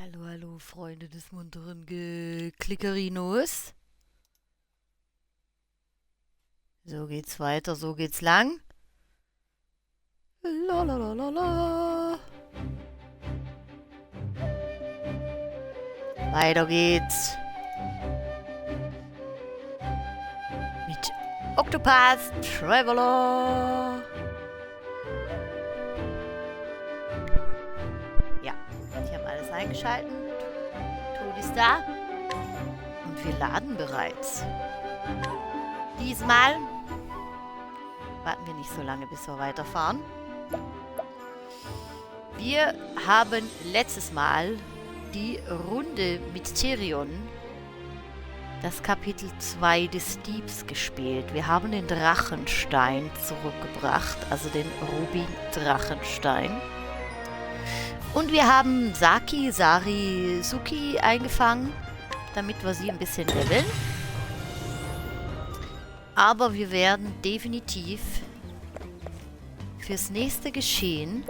Hallo, hallo, Freunde des munteren Geklickerinos. So geht's weiter, so geht's lang. Lalalala. Weiter geht's. Mit Octopath Traveler. Ja, ich habe alles eingeschaltet. Tod ist da. Und wir laden bereits. Diesmal warten wir nicht so lange, bis wir weiterfahren. Wir haben letztes Mal die Runde mit Therion, das Kapitel 2 des Diebs gespielt. Wir haben den Drachenstein zurückgebracht, also den Rubin Drachenstein. Und wir haben Sari Suki eingefangen, damit wir sie ein bisschen leveln. Aber wir werden definitiv fürs nächste Geschehen,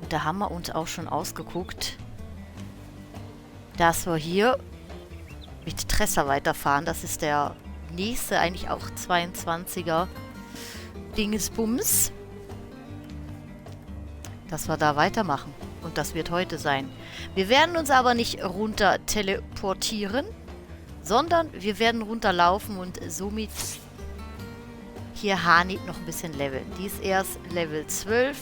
und da haben wir uns auch schon ausgeguckt, dass wir hier mit Tressa weiterfahren. Das ist der nächste, eigentlich auch 22er Dingesbums. Dass wir da weitermachen. Und das wird heute sein. Wir werden uns aber nicht runter teleportieren, sondern wir werden runterlaufen und somit hier Hanit noch ein bisschen leveln. Die ist erst Level 12.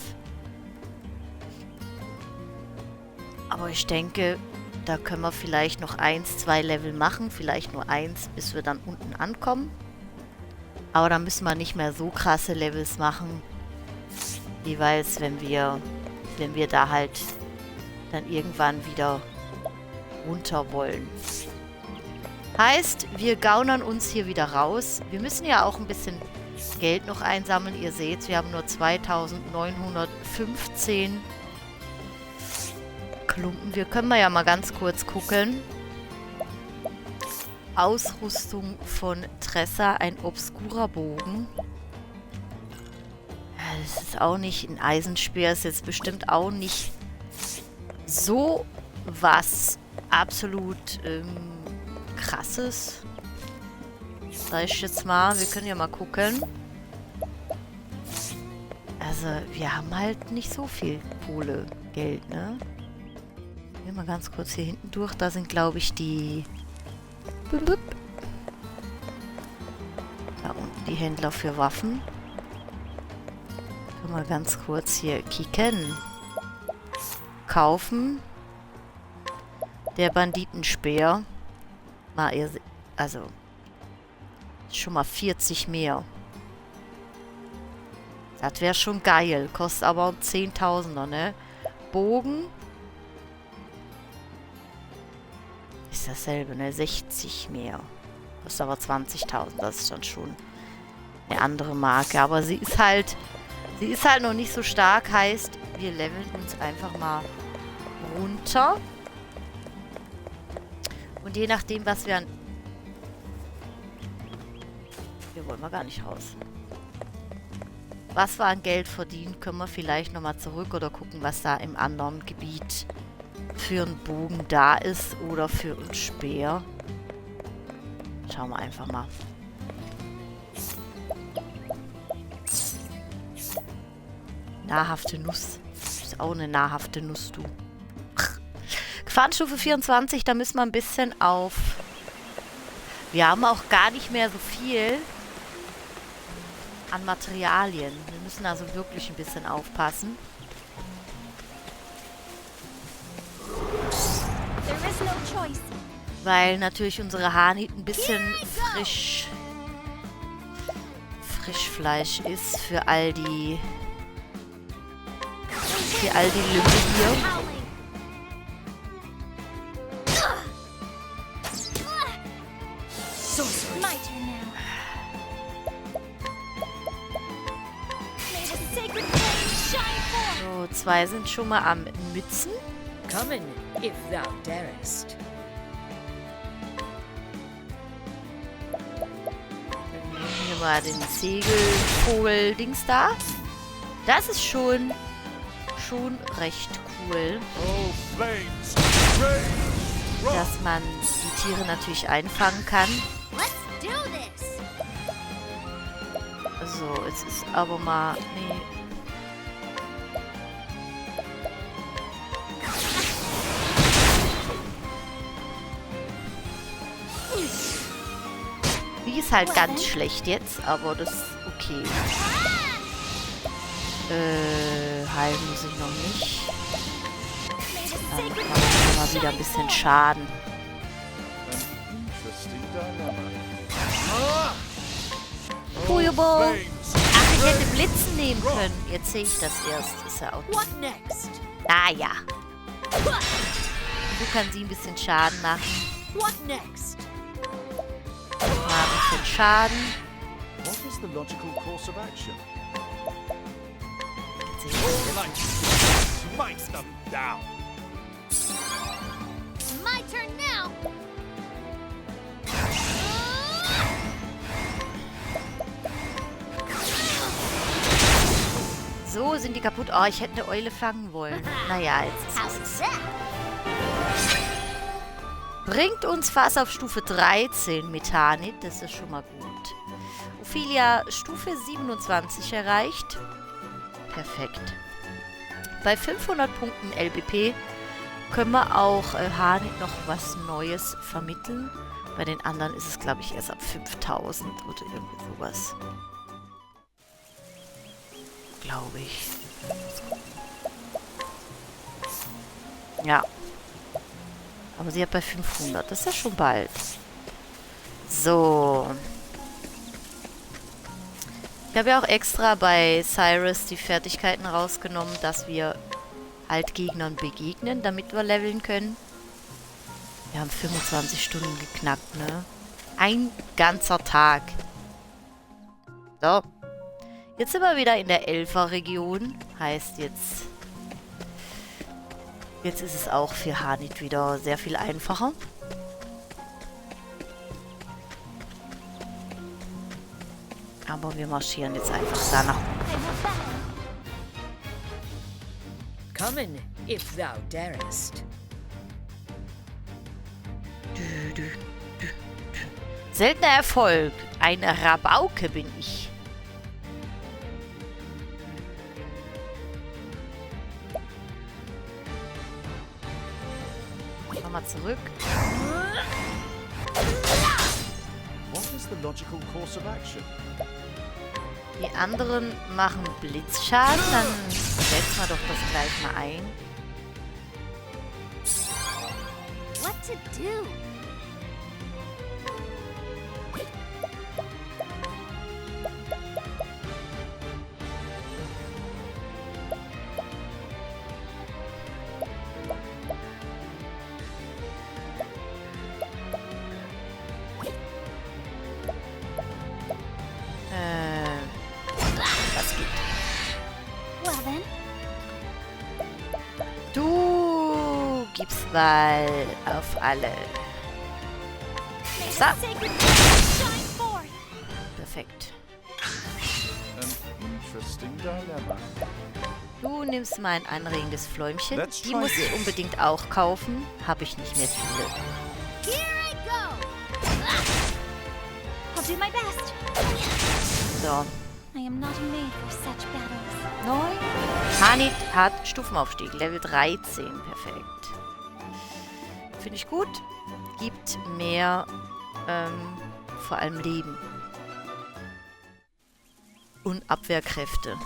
Aber ich denke, da können wir vielleicht noch 1, 2 Level machen. Vielleicht nur 1, bis wir dann unten ankommen. Aber da müssen wir nicht mehr so krasse Levels machen. Jeweils, wenn wir da halt dann irgendwann wieder runter wollen. Heißt, wir gaunern uns hier wieder raus. Wir müssen ja auch ein bisschen Geld noch einsammeln. Ihr seht, wir haben nur 2915 Klumpen. Wir können ja mal ganz kurz gucken. Ausrüstung von Tressa, ein obskurer Bogen. Ja, das ist auch nicht ein Eisenspeer. Ist jetzt bestimmt auch nicht so was absolut krasses. Sag ich jetzt mal. Wir können ja mal gucken. Also, wir haben halt nicht so viel Kohle-Geld, ne? Gehen wir mal ganz kurz hier hinten durch. Da sind, glaube ich, die... Da unten die Händler für Waffen. Können wir ganz kurz hier kicken. Kaufen. Der Banditenspeer. Also, schon mal 40 mehr. Das wäre schon geil. Kostet aber 10.000er, ne? Bogen. Ist dasselbe, ne? 60 mehr. Kostet aber 20.000. Das ist dann schon eine andere Marke. Aber sie ist halt noch nicht so stark. Heißt, wir leveln uns einfach mal runter. Und je nachdem, was wir an... Hier wollen wir gar nicht raus. Was wir an Geld verdienen, können wir vielleicht nochmal zurück oder gucken, was da im anderen Gebiet für einen Bogen da ist oder für einen Speer. Schauen wir einfach mal. Nahrhafte Nuss. Ist auch eine nahrhafte Nuss, du. Gefahrenstufe 24, da müssen wir ein bisschen auf... Wir haben auch gar nicht mehr so viel an Materialien. Wir müssen also wirklich ein bisschen aufpassen. Weil natürlich unsere Hanit ein bisschen Frischfleisch ist für all die Lümmel hier. So, 2 sind schon mal am Mützen. Come in, if thou darest. Dann nehmen wir mal den Segelvogel-Dings da. Das ist schon recht cool. cool, dass man die Tiere natürlich einfangen kann. So, jetzt ist aber mal... Nee. Die ist halt ganz schlecht jetzt, aber das ist okay. Heilen muss ich noch nicht. Dann mache ich mal wieder ein bisschen Schaden. Puyobo! Ach, ich hätte Blitzen nehmen können. Jetzt sehe ich das erst. Ist ja auch... Ah ja. So kann sie ein bisschen Schaden machen. Mal ein bisschen Schaden. Jetzt sehe ich das. My turn now. So sind die kaputt. Oh, ich hätte eine Eule fangen wollen. Naja, jetzt ist es. Bringt uns fast auf Stufe 13 Methanit. Das ist schon mal gut. Ophelia Stufe 27 erreicht. Perfekt. Bei 500 Punkten LBP können wir auch Hanit noch was Neues vermitteln. Bei den anderen ist es, glaube ich, erst ab 5000 oder irgendwie sowas. Glaube ich. Ja. Aber sie hat bei 500. Das ist ja schon bald. So. Ich habe ja auch extra bei Cyrus die Fertigkeiten rausgenommen, dass wir halt Gegnern begegnen, damit wir leveln können. Wir haben 25 Stunden geknackt, ne? Ein ganzer Tag. So. Jetzt sind wir wieder in der Elfer-Region. Heißt jetzt... Jetzt ist es auch für Hanit wieder sehr viel einfacher. Aber wir marschieren jetzt einfach da nach unten. Come in, if thou darest. Seltener Erfolg. Eine Rabauke bin ich. Nochmal zurück. Die anderen machen Blitzschaden. Dann setzen wir doch das gleich mal ein. What to do? Das geht. Well then. Du gibst mal auf alle. So. Shine forth. Perfekt. Du nimmst mein anregendes Fläumchen. Die muss ich unbedingt auch kaufen. Habe ich nicht mehr viele. Here I go. I'll do my best. So. I am not made for such battles. 9. Hanit hat Stufenaufstieg. Level 13. Perfekt. Finde ich gut. Gibt mehr, vor allem Leben. Und Abwehrkräfte.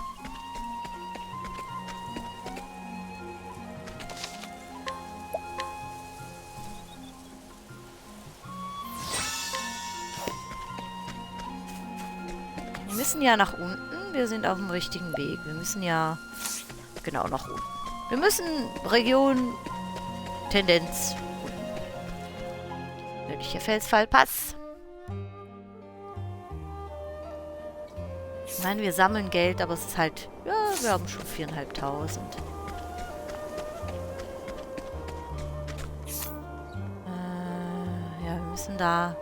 Wir müssen ja nach unten. Wir sind auf dem richtigen Weg. Wir müssen ja genau nach unten. Wir müssen Region Tendenz unten. Nördlicher Felsfall. Pass. Ich meine, wir sammeln Geld, aber es ist halt... Ja, wir haben schon 4.500. Ja, wir müssen da...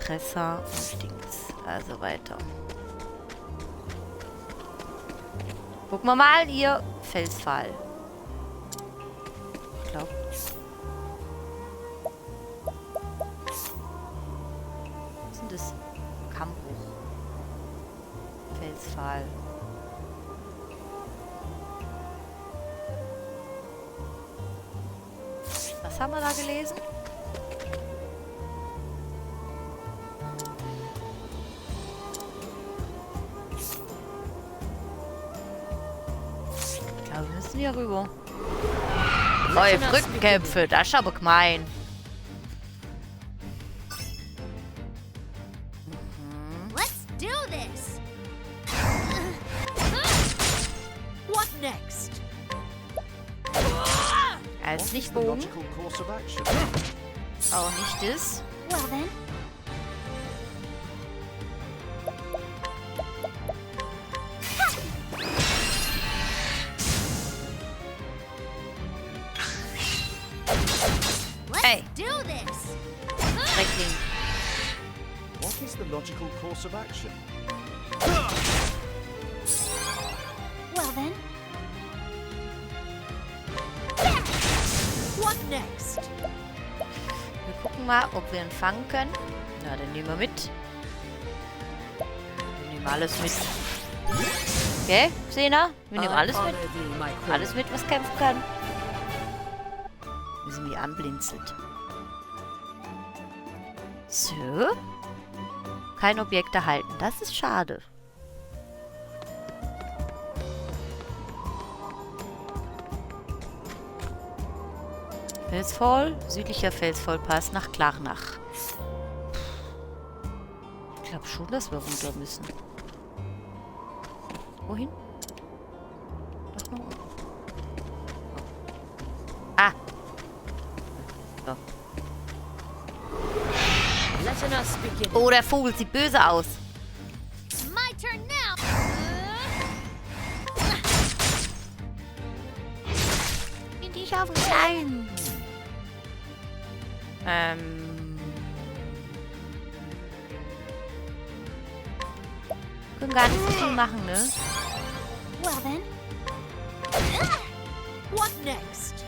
Tresser und Dings. Also weiter. Gucken wir mal hier. Felsfall. Keinesfall. Was haben wir da gelesen? Ja, wir müssen hier rüber. Neue Brückenkämpfe, das ist aber gemein. Let's do this. What next? Er ist nicht Bogen. Auch nicht das. Well then. Hey, Do this. Schreckling. What is the logical course of action? Well then. What next? Wir gucken mal, ob wir ihn fangen können. Na, dann nehmen wir mit. Wir nehmen alles mit. Okay, Sena? Wir nehmen alles mit. Honor thee, my queen. Alles mit, was kämpfen kann. Wir sind wie anblinzelt. So. Kein Objekt erhalten. Das ist schade. Felsfall. Südlicher Felsfallpass nach Klarnach. Ich glaube schon, dass wir runter müssen. Wohin? Doch noch unten. Ah! So. Let us begin. Oh, der Vogel sieht böse aus. My turn now. Bin ich auf den Kleinen. Können gar nicht so viel machen, ne? Well then. What next?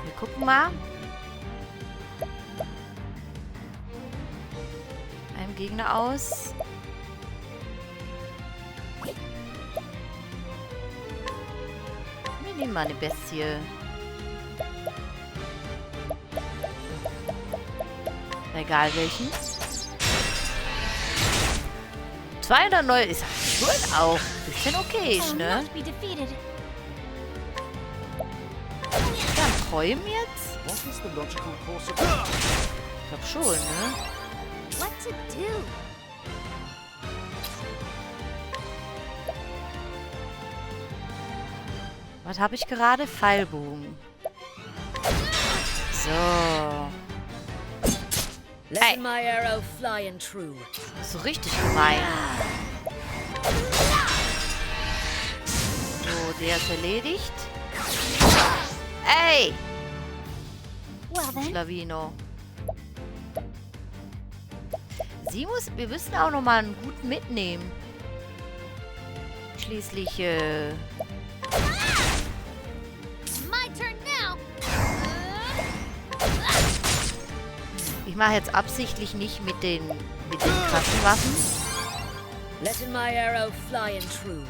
Wir gucken mal. Einem Gegner aus. Wir nehmen mal eine Bestie. Egal welchen. 200 neue ist gut auch. Bisschen okay, I'll ne? not be defeated. Dann träumen jetzt? What is the logical course of Ich glaub schon, ne? What to do? Was habe ich gerade? Pfeilbogen. So. Let Hey. my arrow fly and true. Das ist so richtig gemein. So, der ist erledigt. Ey! Well then. Schlawino. Wir müssen auch noch mal einen guten mitnehmen. Schließlich, My turn now. ich mache jetzt absichtlich nicht mit den krassen Waffen. Let my arrow fly and true.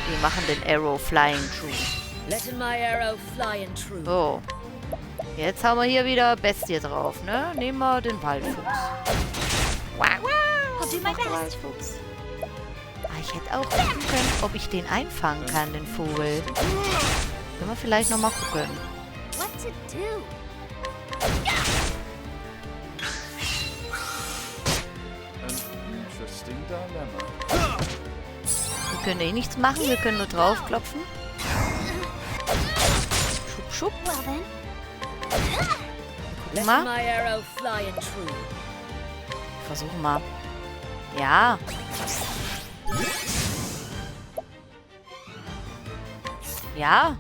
Wir machen den Arrow Flying True. Let my arrow fly and true. So. Jetzt haben wir hier wieder Bestie drauf, ne? Nehmen wir den Waldfuchs. Wow, wow. I'll do my best. Waldfuchs. Ah, ich hätte auch gucken können, ob ich den einfangen kann, den Vogel. Können wir vielleicht noch mal gucken. What to do? an interesting dilemma? Wir können eh nichts machen, wir können nur draufklopfen. Schub, schub. Well then. Let mal. my arrow fly and true. Versuchen mal. Ja. Ja.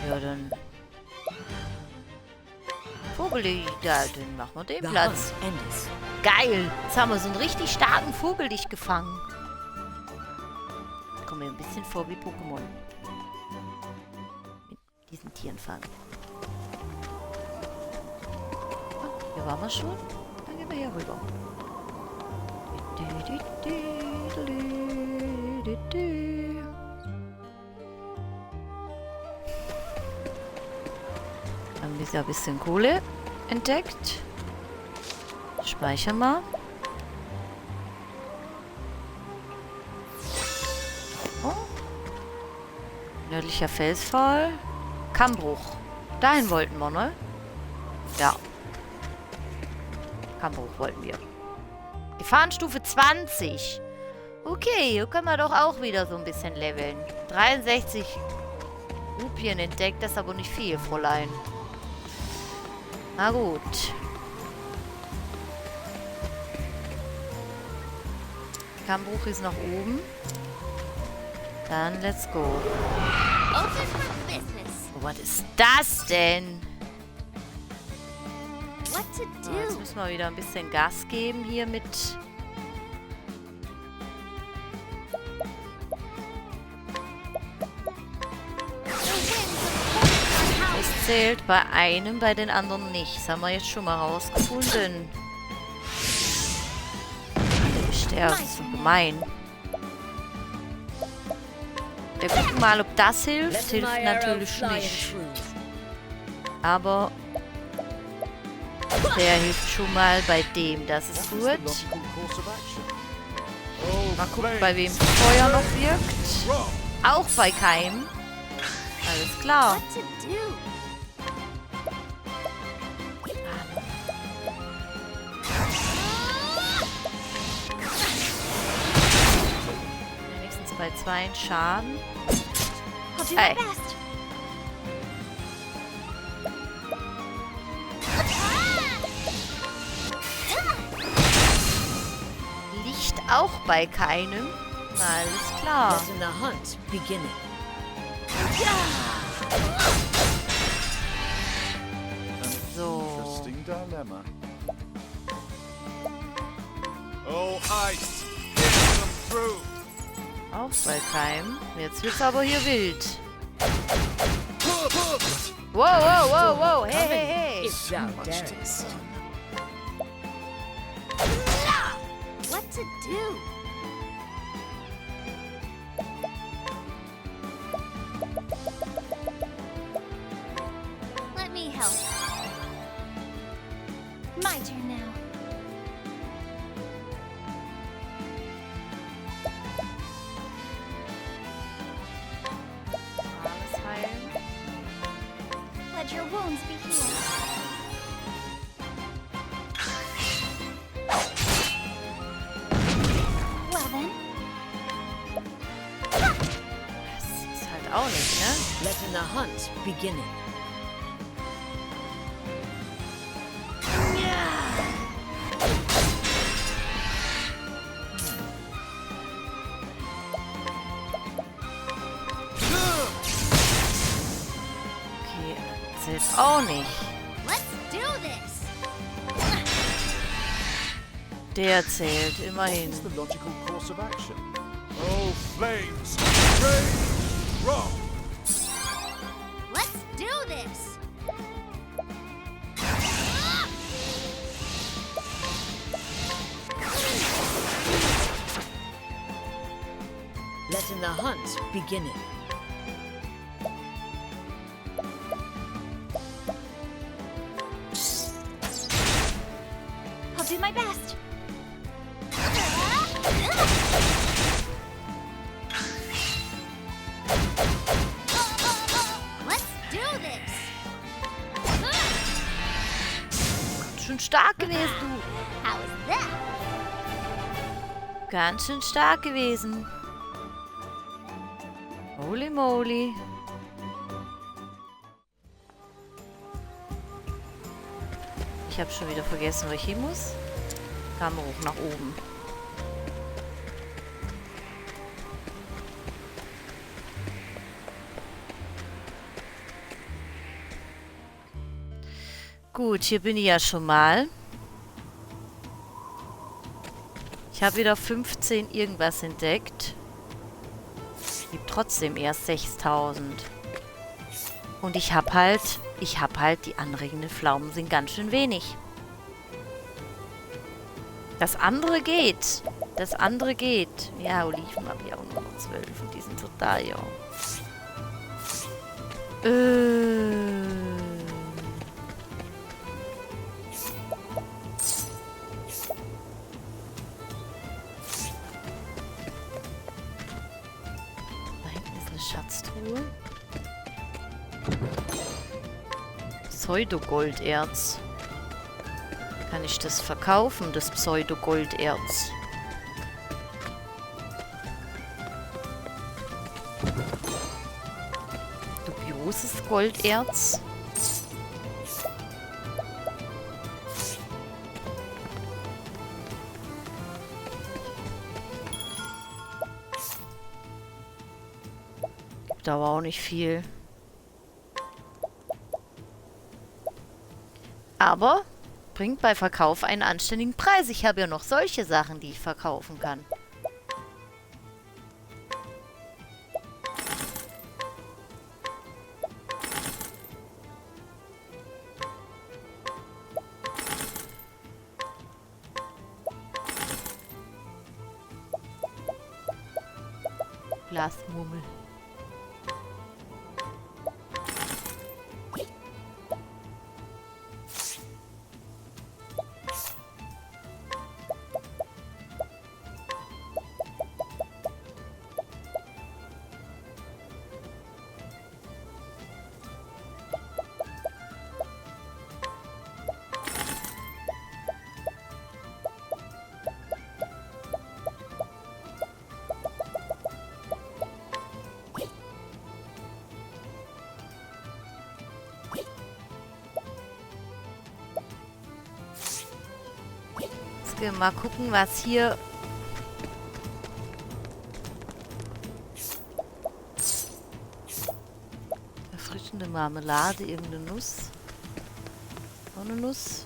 Ja, dann. Vogel, da, dann machen wir den The Platz. hunt endeth. Geil. Jetzt haben wir so einen richtig starken Vogel dich gefangen. Kommen mir ein bisschen vor wie Pokémon. Mit diesen Tieren fangen. Ah, hier waren wir schon. Da gehen Gehen wir hier rüber. Haben wir ja ein bisschen Kohle entdeckt. Speichern wir. Oh. Nördlicher Felsfall. Kammbruch. Dahin wollten wir, ne? Ja. Kammbruch wollten wir. Gefahrenstufe 20. Okay, hier können wir doch auch wieder so ein bisschen leveln. 63 Rupien entdeckt, das ist aber nicht viel, Fräulein. Na gut. Kammbruch ist nach oben. Dann let's go. Open for business. Oh, was ist das denn? What to So, jetzt do? müssen wir wieder ein bisschen Gas geben hier mit... The winds of hope are Es zählt bei einem, bei den anderen nicht. Das haben wir jetzt schon mal rausgefunden. Der ist so gemein. Wir gucken mal, ob das hilft. Let Hilft my arrow natürlich fly in nicht. truth. Aber der hilft schon mal bei dem. Das ist What gut. is the logical course of action? Oh, Mal gucken, bei wem flames. Feuer noch wirkt. Wrong. Auch bei keinem. Alles klar. what to do? Wenigstens bei 2 Schaden. I'll do Hey. my best. Licht auch bei keinem. Alles klar. Letting the hunt beginning. So. Interesting dilemma. Oh, ice! Get them through! Auch bei keinem. Jetzt wird's aber hier wild. Wow, wow, wow, wow. Hey, hey, hey. If thou Much to darest. What to do? Let me help. My turn now. Alles heilen. Let your wounds be healed. Well then, Das ist halt auch nicht, ne? Letting the hunt beginning. Okay, zählt auch nicht. let's do this. Der zählt, What immerhin. is the logical course of action? Oh, flames! Rage! Wrong! Let's do this. Letting the hunt beginning. I'll do my best. Let's do this. Schon stark gewesen, du. How is that? Ganz schön stark gewesen. Holy moly. Ich habe schon wieder vergessen, wo ich hin muss. Kammer hoch nach oben. Gut, hier bin ich ja schon mal. Ich habe wieder 15 irgendwas entdeckt. Gibt trotzdem erst 6000. Und ich habe halt die anregenden Pflaumen sind ganz schön wenig. Das andere geht. Das andere geht. Ja, Oliven habe ich auch nur noch 12 und die sind total, ja. Da hinten ist eine Schatztruhe. Pseudogolderz. Kann ich das verkaufen, das Pseudogolderz? Dubioses Golderz. Gibt aber auch nicht viel. Aber bringt bei Verkauf einen anständigen Preis. Ich habe ja noch solche Sachen, die ich verkaufen kann. Glasmurmel. Jetzt gehen wir mal gucken, was hier... Erfrischende Marmelade, irgendeine Nuss. Noch eine Nuss.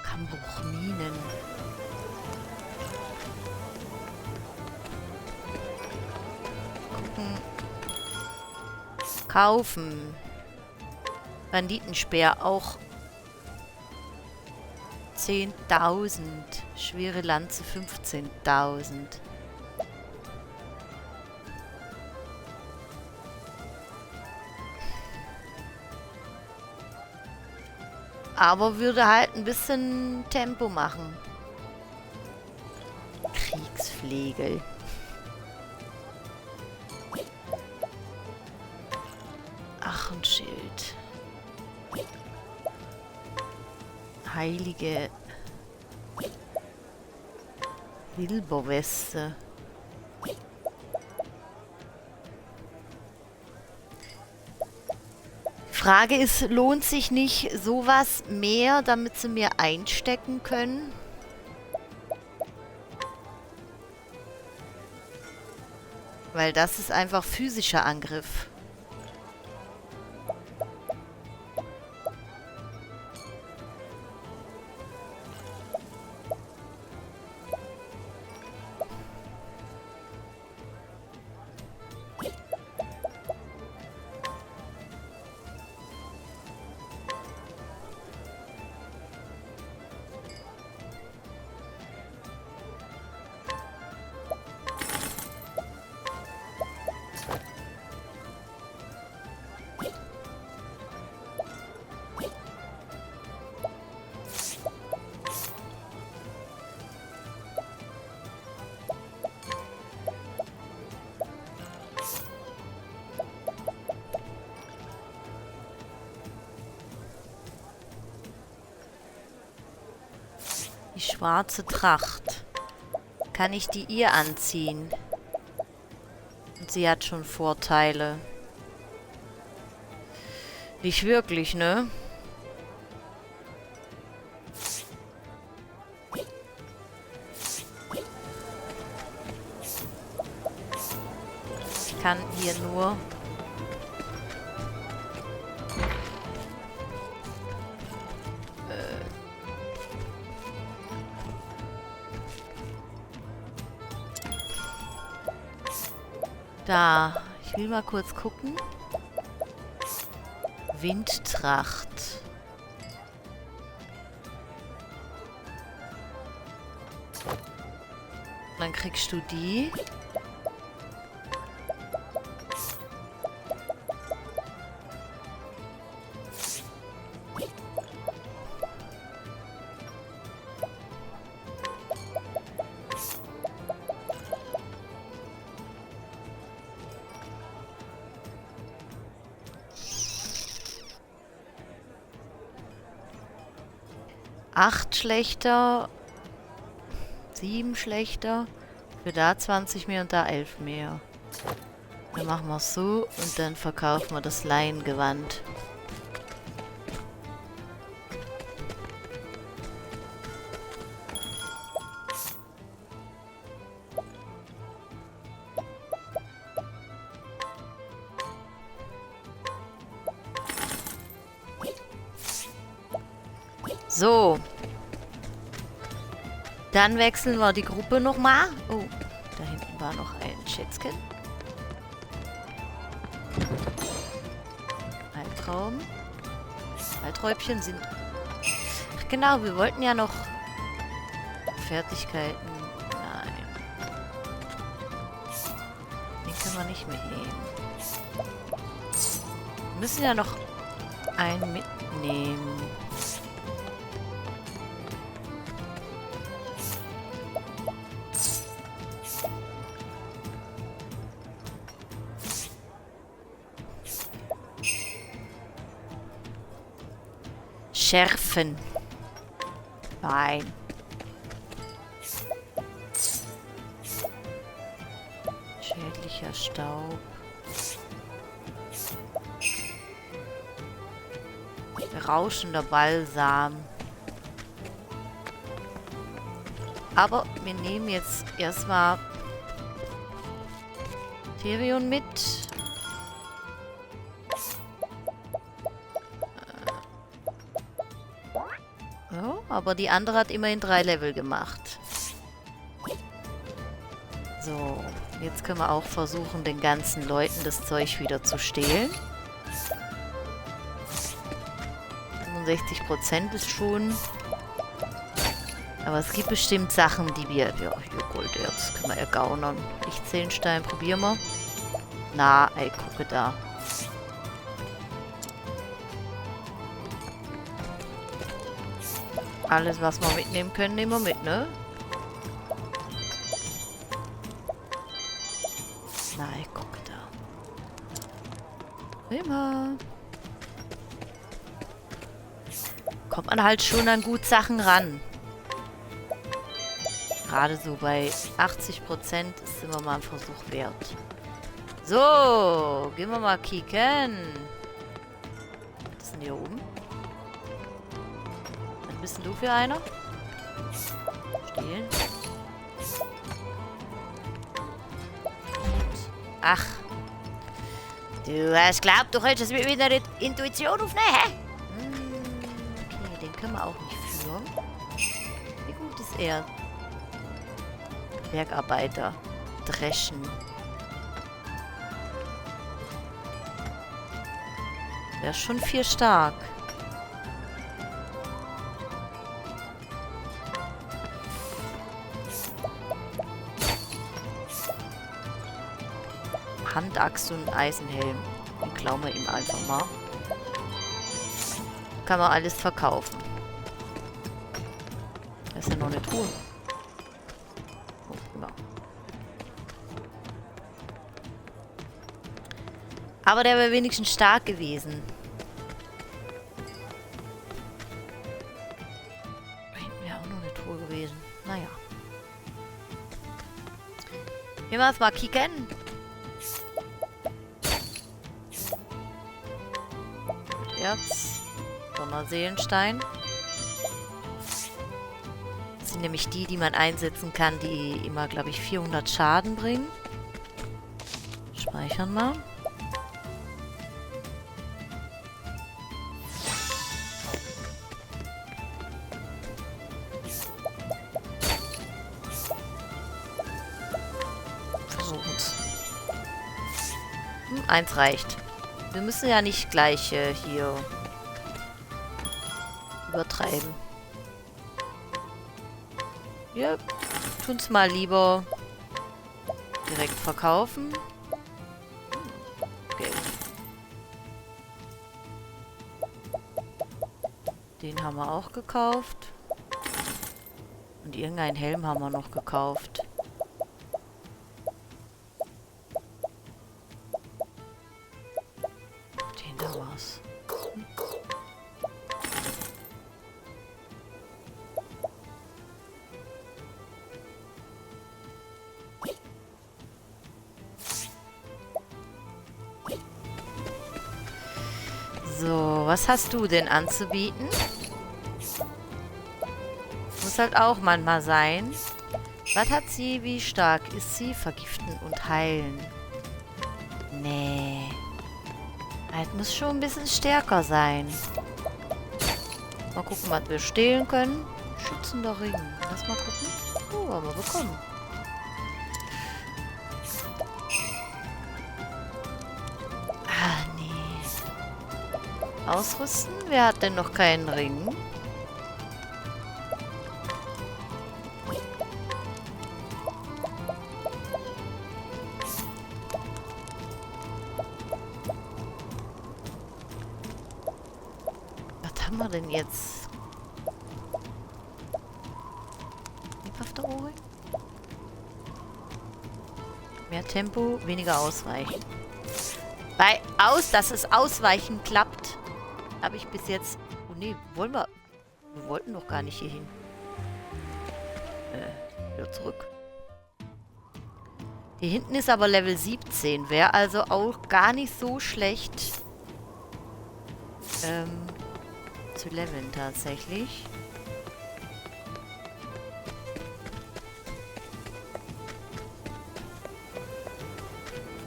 Kambuchminen. Gucken. Kaufen. Banditenspeer auch 10.000. Schwere Lanze 15.000. Aber würde halt ein bisschen Tempo machen. Kriegsflegel. Achenschild. Heilige Silberweste. Frage ist, lohnt sich nicht sowas mehr, damit sie mir einstecken können? Weil das ist einfach physischer Angriff. Die schwarze Tracht. Kann ich die ihr anziehen? Und sie hat schon Vorteile. Nicht wirklich, ne? Ich kann hier nur... Da. Ich will mal kurz gucken. Windtracht. Dann kriegst du die. Acht schlechter. 7 schlechter. Für da 20 mehr und da 11 mehr. Dann machen wir es so und dann verkaufen wir das Laiengewand. So. Dann wechseln wir die Gruppe nochmal. Oh, da hinten war noch ein Schätzchen. Albtraum. Albträubchen sind... Ach genau, wir wollten ja noch Fertigkeiten. Nein. Den können wir nicht mitnehmen. Wir müssen ja noch einen mitnehmen. Schärfen. Nein. Schädlicher Staub. Rauschender Balsam. Aber wir nehmen jetzt erstmal Therion mit. Ja, aber die andere hat immerhin 3 Level gemacht. So, jetzt können wir auch versuchen, den ganzen Leuten das Zeug wieder zu stehlen. 65% ist schon. Aber es gibt bestimmt Sachen, die wir... Ja, hier Golderz können wir ergaunern. Lichtseelenstein, probieren wir. Na, ey, gucke da. Alles, was wir mitnehmen können, nehmen wir mit, ne? Na, ey, gucke da. Prima. Kommt man halt schon an gut Sachen ran. Gerade so bei 80% ist immer mal ein Versuch wert. So, gehen wir mal kicken. Was ist denn hier oben? Was bist denn du für einer? Stehlen. Ach. Du hast glaubt, du könntest mit meiner Intuition aufnehmen, hä? Okay, den können wir auch nicht führen. Wie gut ist er? Bergarbeiter. Dreschen. Der ist schon 4 stark. Handaxt und Eisenhelm. Den klauen wir ihm einfach mal. Kann man alles verkaufen. Das ist ja noch eine Truhe. Oh, genau. Aber der wäre wenigstens stark gewesen. Da hinten wäre auch noch eine Truhe gewesen. Naja. Wir machen es mal kicken. Erz. Donnerseelenstein. Das sind nämlich die, die man einsetzen kann, die immer, glaube ich, 400 Schaden bringen. Speichern wir. Versuchen's. Eins reicht. Wir müssen ja nicht gleich hier übertreiben. Wir tun's mal lieber direkt verkaufen. Geld. Den haben wir auch gekauft. Und irgendeinen Helm haben wir noch gekauft. Den da war's. So, was hast du denn anzubieten? Muss halt auch manchmal sein. Was hat sie? Wie stark ist sie? Vergiften und heilen. Nee. Das muss schon ein bisschen stärker sein. Mal gucken, was wir stehlen können. Schützender Ring. Lass mal gucken. Oh, haben wir bekommen. Ah, nee. Ausrüsten? Wer hat denn noch keinen Ring? Was haben wir denn jetzt? Lebhafter Ohrring? Mehr Tempo, weniger Ausweichen. Dass es ausweichen klappt, habe ich bis jetzt... Oh nee, wollen wir... Wir wollten doch gar nicht hier hin. Wieder zurück. Hier hinten ist aber Level 17. Wäre also auch gar nicht so schlecht zu leveln tatsächlich.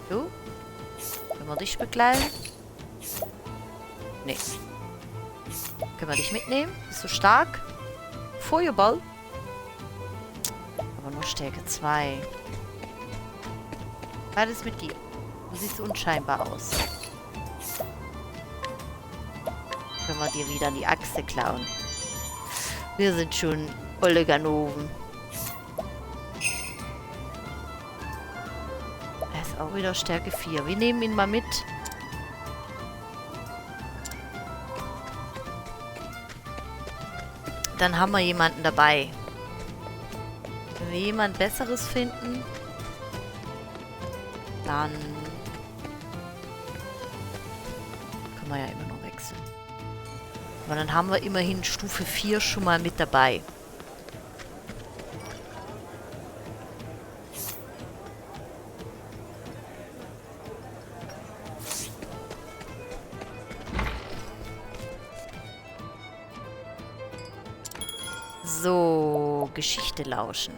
So. Können wir dich begleiten? Nee. Können wir dich mitnehmen? Bist du stark? Feuerball? Aber nur Stärke 2. Was ist mit dir? Du siehst unscheinbar aus. Können wir dir wieder die Achse klauen. Wir sind schon olle Ganoven. Er ist auch wieder Stärke 4. Wir nehmen ihn mal mit. Dann haben wir jemanden dabei. Wenn wir jemand Besseres finden, dann können wir ja immer noch wechseln. Aber dann haben wir immerhin Stufe 4 schon mal mit dabei. So, Geschichte lauschen.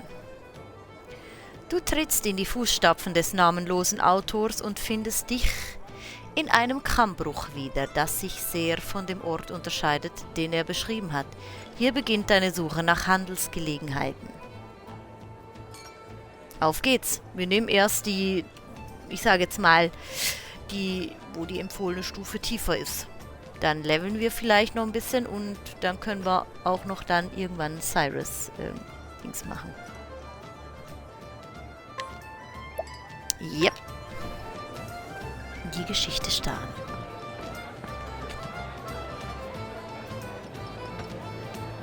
Du trittst in die Fußstapfen des namenlosen Autors und findest dich in einem Kammbruch wieder, das sich sehr von dem Ort unterscheidet, den er beschrieben hat. Hier beginnt deine Suche nach Handelsgelegenheiten. Auf geht's. Wir nehmen erst die, ich sage jetzt mal, wo die empfohlene Stufe tiefer ist. Dann leveln wir vielleicht noch ein bisschen und dann können wir auch noch dann irgendwann Cyrus-Dings machen. Yep. Die Geschichte starten.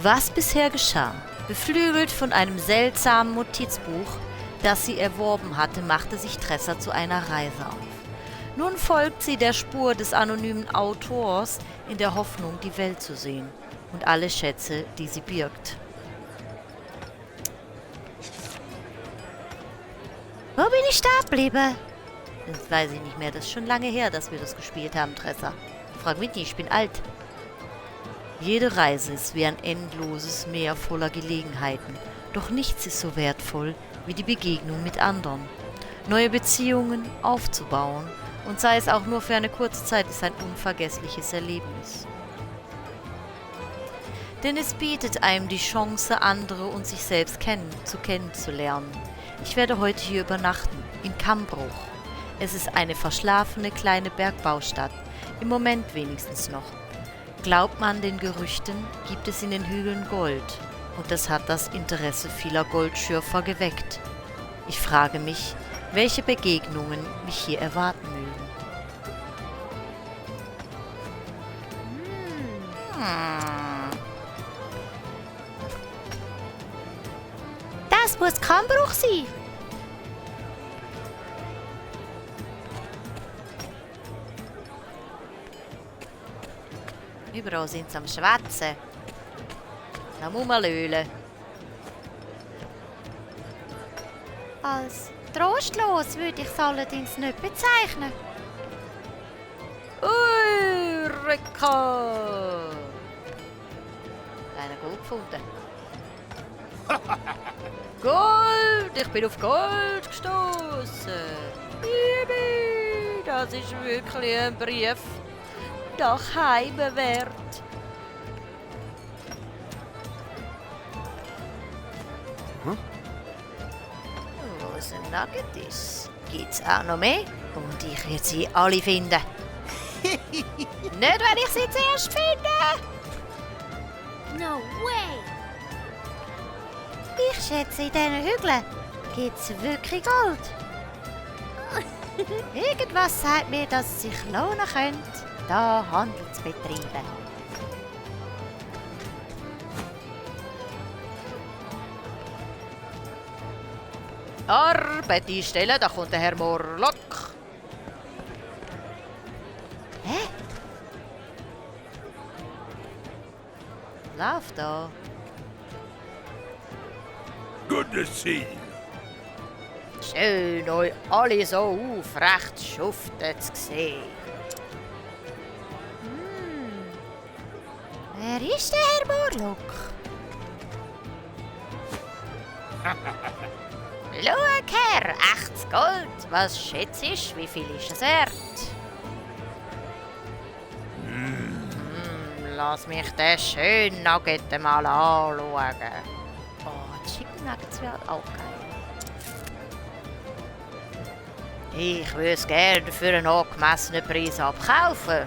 Was bisher geschah? Beflügelt von einem seltsamen Notizbuch, das sie erworben hatte, machte sich Tressa zu einer Reise auf. Nun folgt sie der Spur des anonymen Autors in der Hoffnung, die Welt zu sehen und alle Schätze, die sie birgt. Wo bin ich da geblieben? Das weiß ich nicht mehr. Das ist schon lange her, dass wir das gespielt haben, Tressa. Frag mich nicht, ich bin alt. Jede Reise ist wie ein endloses Meer voller Gelegenheiten. Doch nichts ist so wertvoll wie die Begegnung mit anderen. Neue Beziehungen aufzubauen und sei es auch nur für eine kurze Zeit, ist ein unvergessliches Erlebnis. Denn es bietet einem die Chance, andere und sich selbst kennenzulernen. Ich werde heute hier übernachten, in Kammbruch. Es ist eine verschlafene kleine Bergbaustadt. Im Moment wenigstens noch. Glaubt man den Gerüchten, gibt es in den Hügeln Gold. Und das hat das Interesse vieler Goldschürfer geweckt. Ich frage mich, welche Begegnungen mich hier erwarten mögen. Das muss Kammbruch sein. Überall sind sie am Schwätzen. Am Rumlöhlen. Als trostlos würde ich es allerdings nicht bezeichnen. Eureka! Einen Gold gefunden. Gold! Ich bin auf Gold gestoßen. Yippie! Das ist wirklich ein Brief nach Heime wert. Wo es ein Nugget ist, gibt es auch noch mehr. Und ich werde sie alle finden. Nicht, wenn ich sie zuerst finde. No way! Ich schätze, in diesen Hügeln gibt es wirklich Gold. Irgendwas sagt mir, dass es sich lohnen könnte, da Handel zu betreiben. Arbeit einstellen, da kommt der Herr Morlock. Hä? Lauf da. Good to see you. Schön, euch alle so aufrecht schuften zu sehen. Wer ist der Herr Morlock? Schau, Herr, echtes Gold. Was schätzt ich? Wie viel ist es wert? Lass mich den schönen Nugget mal anschauen. Oh, die Chicken Nuggets wären auch geil. Ich würde es gerne für einen angemessenen Preis abkaufen.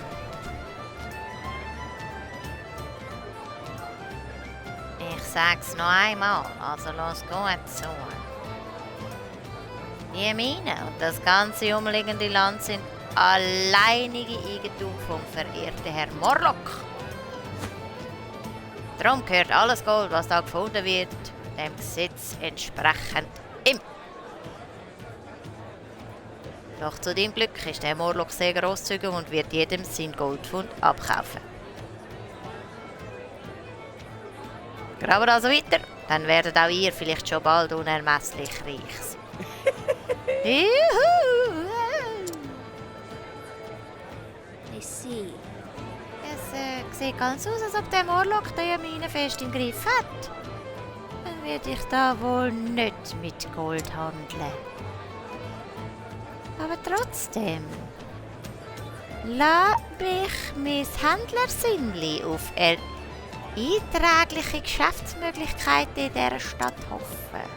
Ich sag's noch einmal, also lass gut zu. Die Mine und das ganze umliegende Land sind alleinige Eigentum vom verehrten Herrn Morlock. Darum gehört alles Gold, was da gefunden wird, dem Gesetz entsprechend ihm. Doch zu deinem Glück ist der Morlock sehr grosszügig und wird jedem sein Goldfund abkaufen. Graben also weiter, dann werdet auch ihr vielleicht schon bald unermesslich reich sein. Juhu! I see. Es sieht ganz aus, als ob der Morlock die Mine fest im Griff hat. Dann werde ich da wohl nicht mit Gold handeln. Aber trotzdem, lass mich mein Händlersinnli auf einträgliche Geschäftsmöglichkeiten in dieser Stadt hoffen.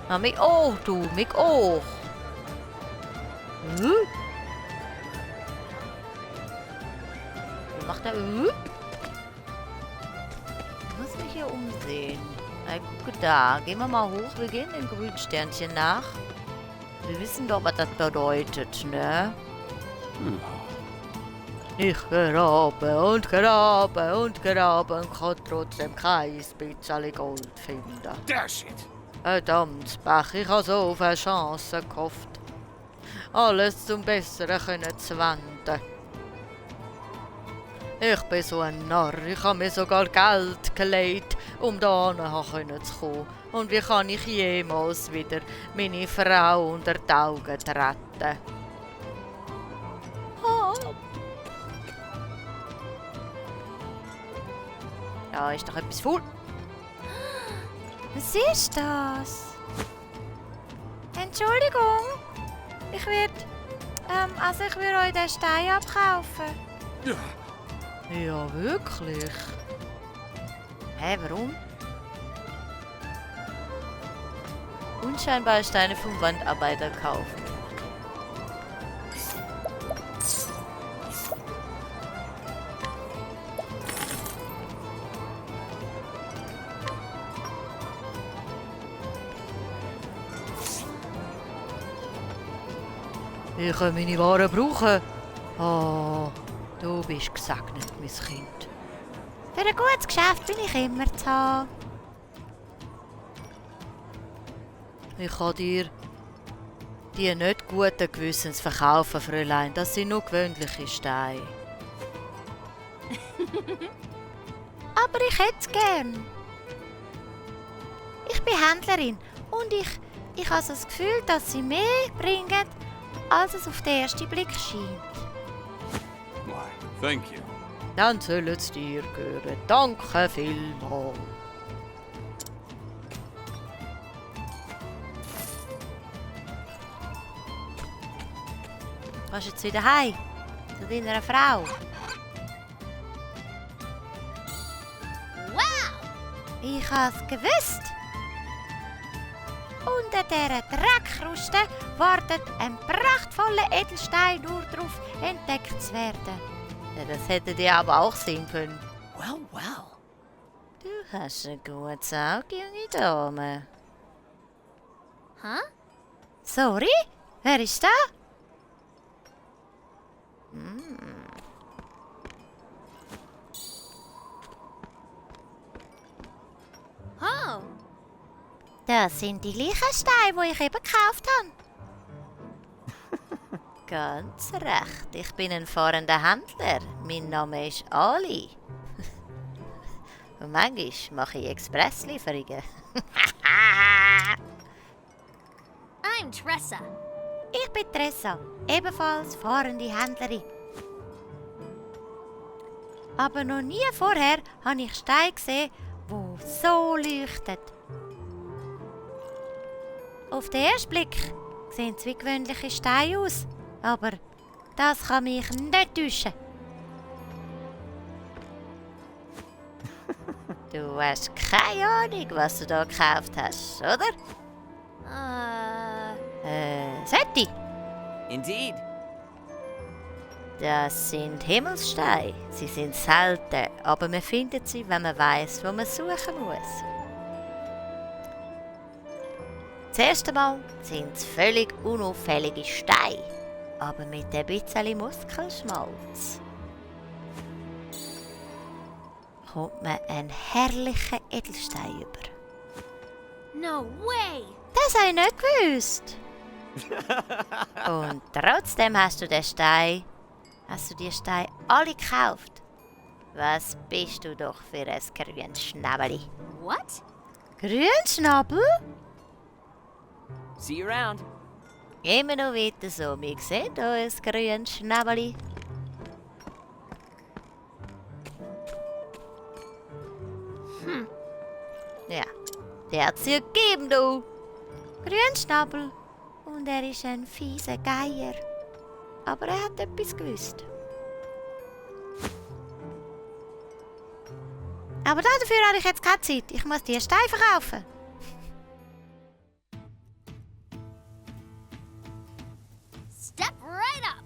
Ah, mich auch, du, mich auch. Wie macht er? Ich muss mich hier umsehen. Na, guck da, gehen wir mal hoch, wir gehen den Grünsternchen nach. Wir wissen doch, was das bedeutet, ne? Ich grabe und grabe und grabe und kann trotzdem kein bisschen Gold finden. Dash it. Verdammt, Bach, ich habe so auf eine Chance gehofft. Alles zum Besseren können zu wenden. Ich bin so ein Narr, ich habe mir sogar Geld gelegt, um da hinten zu kommen. Und wie kann ich jemals wieder meine Frau unter die Augen retten? Oh. Da ist doch etwas faul. Was ist das? Entschuldigung. Ich würde euch den Stein abkaufen. Ja. Ja, wirklich? Hä, warum? Unscheinbare Steine vom Wandarbeiter kaufen. Ich kann meine Waren brauchen. Oh, du bist gesegnet, mein Kind. Für ein gutes Geschäft bin ich immer zu haben. Ich kann dir die nicht guten Gewissens verkaufen, Fräulein. Das sind nur gewöhnliche Steine. Aber ich hätte es gern. Ich bin Händlerin und ich habe das Gefühl, dass sie mehr bringen, als es auf den ersten Blick scheint. Why, thank you. Dann soll es dir gehören. Danke vielmals. Kannst jetzt wieder heim zu deiner Frau? Wow! Ich hab's gewusst. Unter dieser Dreckkruste wartet ein prachtvoller Edelstein nur darauf, entdeckt zu werden. Ja, das hätte dir aber auch sehen können. Well, well. Du hast ein gutes Auge, junge Dame. Huh? Sorry? Wer ist da? Oh, Das sind die gleichen Steine, die ich eben gekauft habe. Ganz recht. Ich bin ein fahrender Händler. Mein Name ist Ali. Und manchmal mache ich Expresslieferungen. I'm Tressa. Ich bin Tressa, ebenfalls fahrende Händlerin. Aber noch nie vorher habe ich Steine gesehen, die so leuchten. Auf den ersten Blick sehen sie wie gewöhnliche Steine aus, aber das kann mich nicht täuschen. Du hast keine Ahnung, was du da gekauft hast, oder? Setti? Indeed. Das sind Himmelssteine. Sie sind selten, aber man findet sie, wenn man weiß, wo man suchen muss. Zuerst einmal sind es völlig unauffällige Steine, aber mit ein bisschen Muskelschmalz kommt man einen herrlichen Edelstein über. No way! Das habe ich nicht gewusst. Und trotzdem hast du die Steine alle gekauft. Was bist du doch für ein grünes Schnabeli? What? Grünschnabel? See you around. Immer noch weiter so. Wir sehen hier ein grünes Schnabeli. Ja, der hat es dir gegeben, du. Grünschnabel. Und er ist ein fieser Geier. Aber er hat etwas gewusst. Aber dafür habe ich jetzt keine Zeit. Ich muss die Steine verkaufen. Step right up!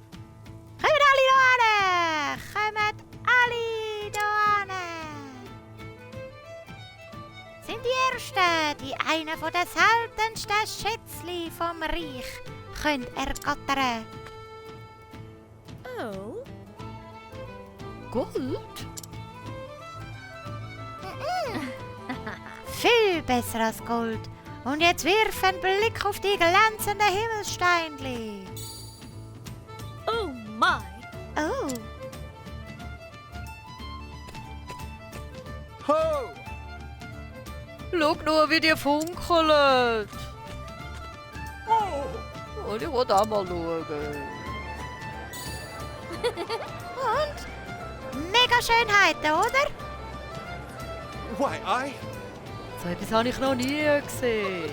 Kommt alle da hin! Kommt alle da hin! Sind die Ersten, die einen von den seltensten Schätzli vom Reich können ergattern. Oh, Gold? Viel besser als Gold. Und jetzt wirf einen Blick auf die glänzenden Himmelssteinli. oh my. Oh, Ho! schau nur, wie die funkeln. Oh! Und ich will auch mal schauen. Und? Mega Schönheiten, oder? Why, I? So etwas habe ich noch nie gesehen.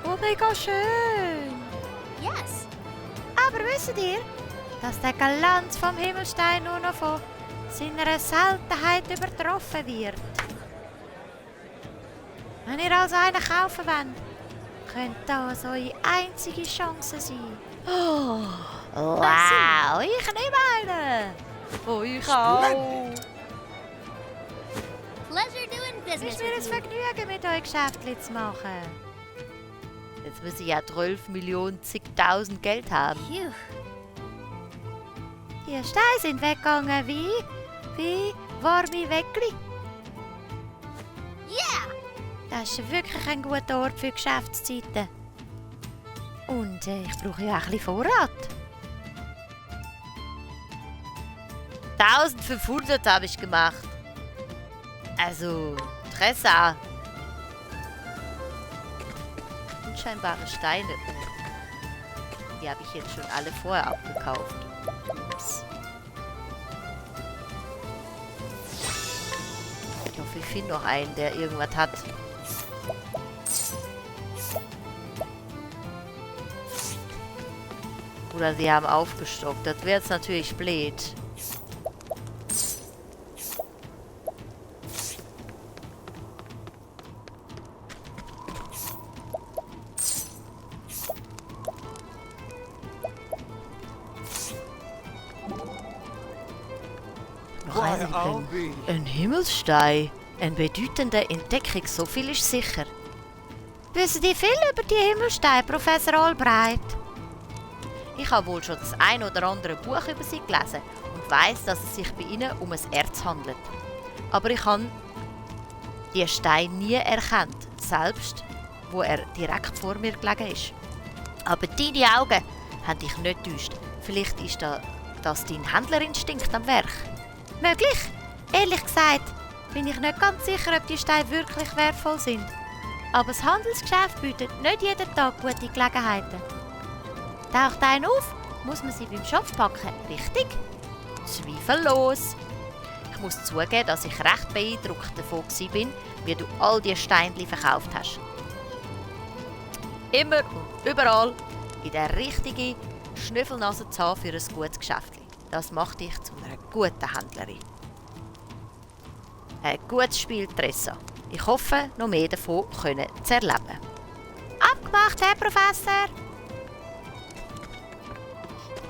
Oh, mega schön. Yes! Aber wisst ihr, dass der Glanz vom Himmelstein nur noch von seiner Seltenheit übertroffen wird? Wenn ihr also einen kaufen wollt, könnte das eure einzige Chance sein. Oh, wow, ich nehme einen. Oh, ich auch. Pleasure doing Es business ist mir ein with you. Vergnügen, mit euch Geschäftchen zu machen. Jetzt muss ich ja 12 Millionen zigtausend Geld haben. Phew. Die Steine sind weggegangen wie warme Weckli. Yeah! Das ist wirklich ein guter Ort für Geschäftszeiten. Und ich brauche ja auch ein bisschen Vorrat. 1500 habe ich gemacht. Also, Interesse. Unscheinbare Steine. Oh. Die habe ich jetzt schon alle vorher abgekauft. Ups. Ich hoffe, ich finde noch einen, der irgendwas hat. Oder sie haben aufgestockt. Das wäre jetzt natürlich blöd. Noch Why, ein I'll be. Ein Himmelsstein. Eine bedeutende Entdeckung, so viel ist sicher. Wissen die viel über die Himmelsteine, Professor Albright? Ich habe wohl schon das ein oder andere Buch über sie gelesen und weiss, dass es sich bei ihnen um ein Erz handelt. Aber ich habe die Steine nie erkannt, selbst wo er direkt vor mir gelegen ist. Aber deine Augen haben dich nicht getäuscht. Vielleicht ist das dein Händlerinstinkt am Werk. Möglich? Ehrlich gesagt bin ich nicht ganz sicher, ob die Steine wirklich wertvoll sind. Aber das Handelsgeschäft bietet nicht jeden Tag gute Gelegenheiten. Taucht einer auf, muss man sie beim Schopf packen, richtig? Zweifellos. Ich muss zugeben, dass ich recht beeindruckt davon war, wie du all die Steinchen verkauft hast. Immer und überall in der richtigen Schnüffelnase zu haben für ein gutes Geschäft. Das macht dich zu einer guten Händlerin. Ein gutes Spiel, Tressa. Ich hoffe, noch mehr davon zu erleben. Abgemacht, Herr Professor!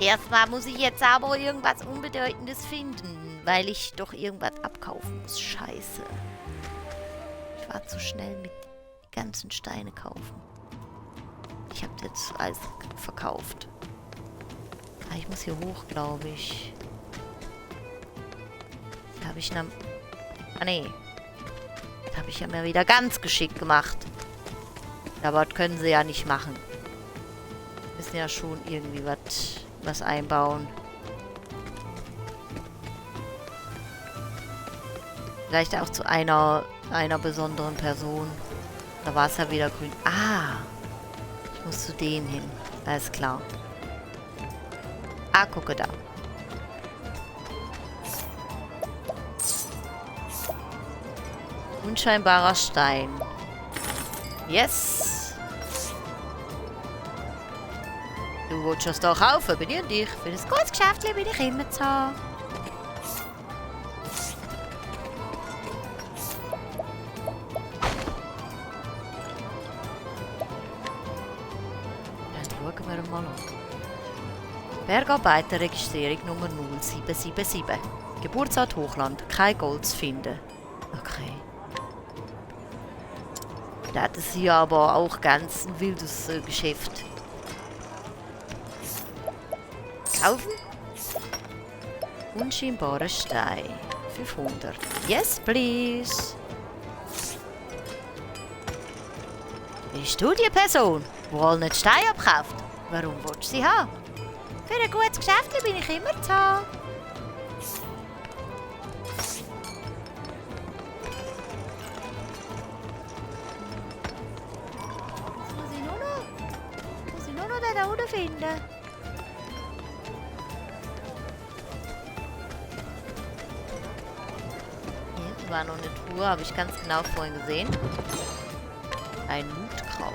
Erstmal muss ich jetzt aber irgendwas Unbedeutendes finden, weil ich doch irgendwas abkaufen muss. Scheiße. Ich war zu schnell mit den ganzen Steine kaufen. Ich habe jetzt alles verkauft. Ah, ich muss hier hoch, glaube ich. Da habe ich eine... Ah, nee. Das habe ich ja mir wieder ganz geschickt gemacht. Aber das können sie ja nicht machen. Wir müssen ja schon irgendwie was einbauen. Vielleicht auch zu einer besonderen Person. Da war es ja wieder grün. Ah! Ich muss zu denen hin. Alles klar. Ah, gucke da. Unscheinbarer Stein. Yes! Du willst das doch kaufen, bedien dich. Für das gutes Geschäft bin ich immer zu haben. Dann schauen wir mal an. Bergarbeiterregistrierung Nummer 0777. Geburtsort Hochland. Kein Gold zu finden. Okay. Das ist hier aber auch ganz ein wildes Geschäft. Kaufen? Unscheinbarer Stein. 500. Yes, please. Bist du die Person, die all nicht Steine abkauft? Warum willst du sie haben? Für ein gutes Geschäft bin ich immer zu haben. Muss ich nur noch den da unten finden? Hier war noch eine Truhe, habe ich ganz genau vorhin gesehen. Ein Mutkraut.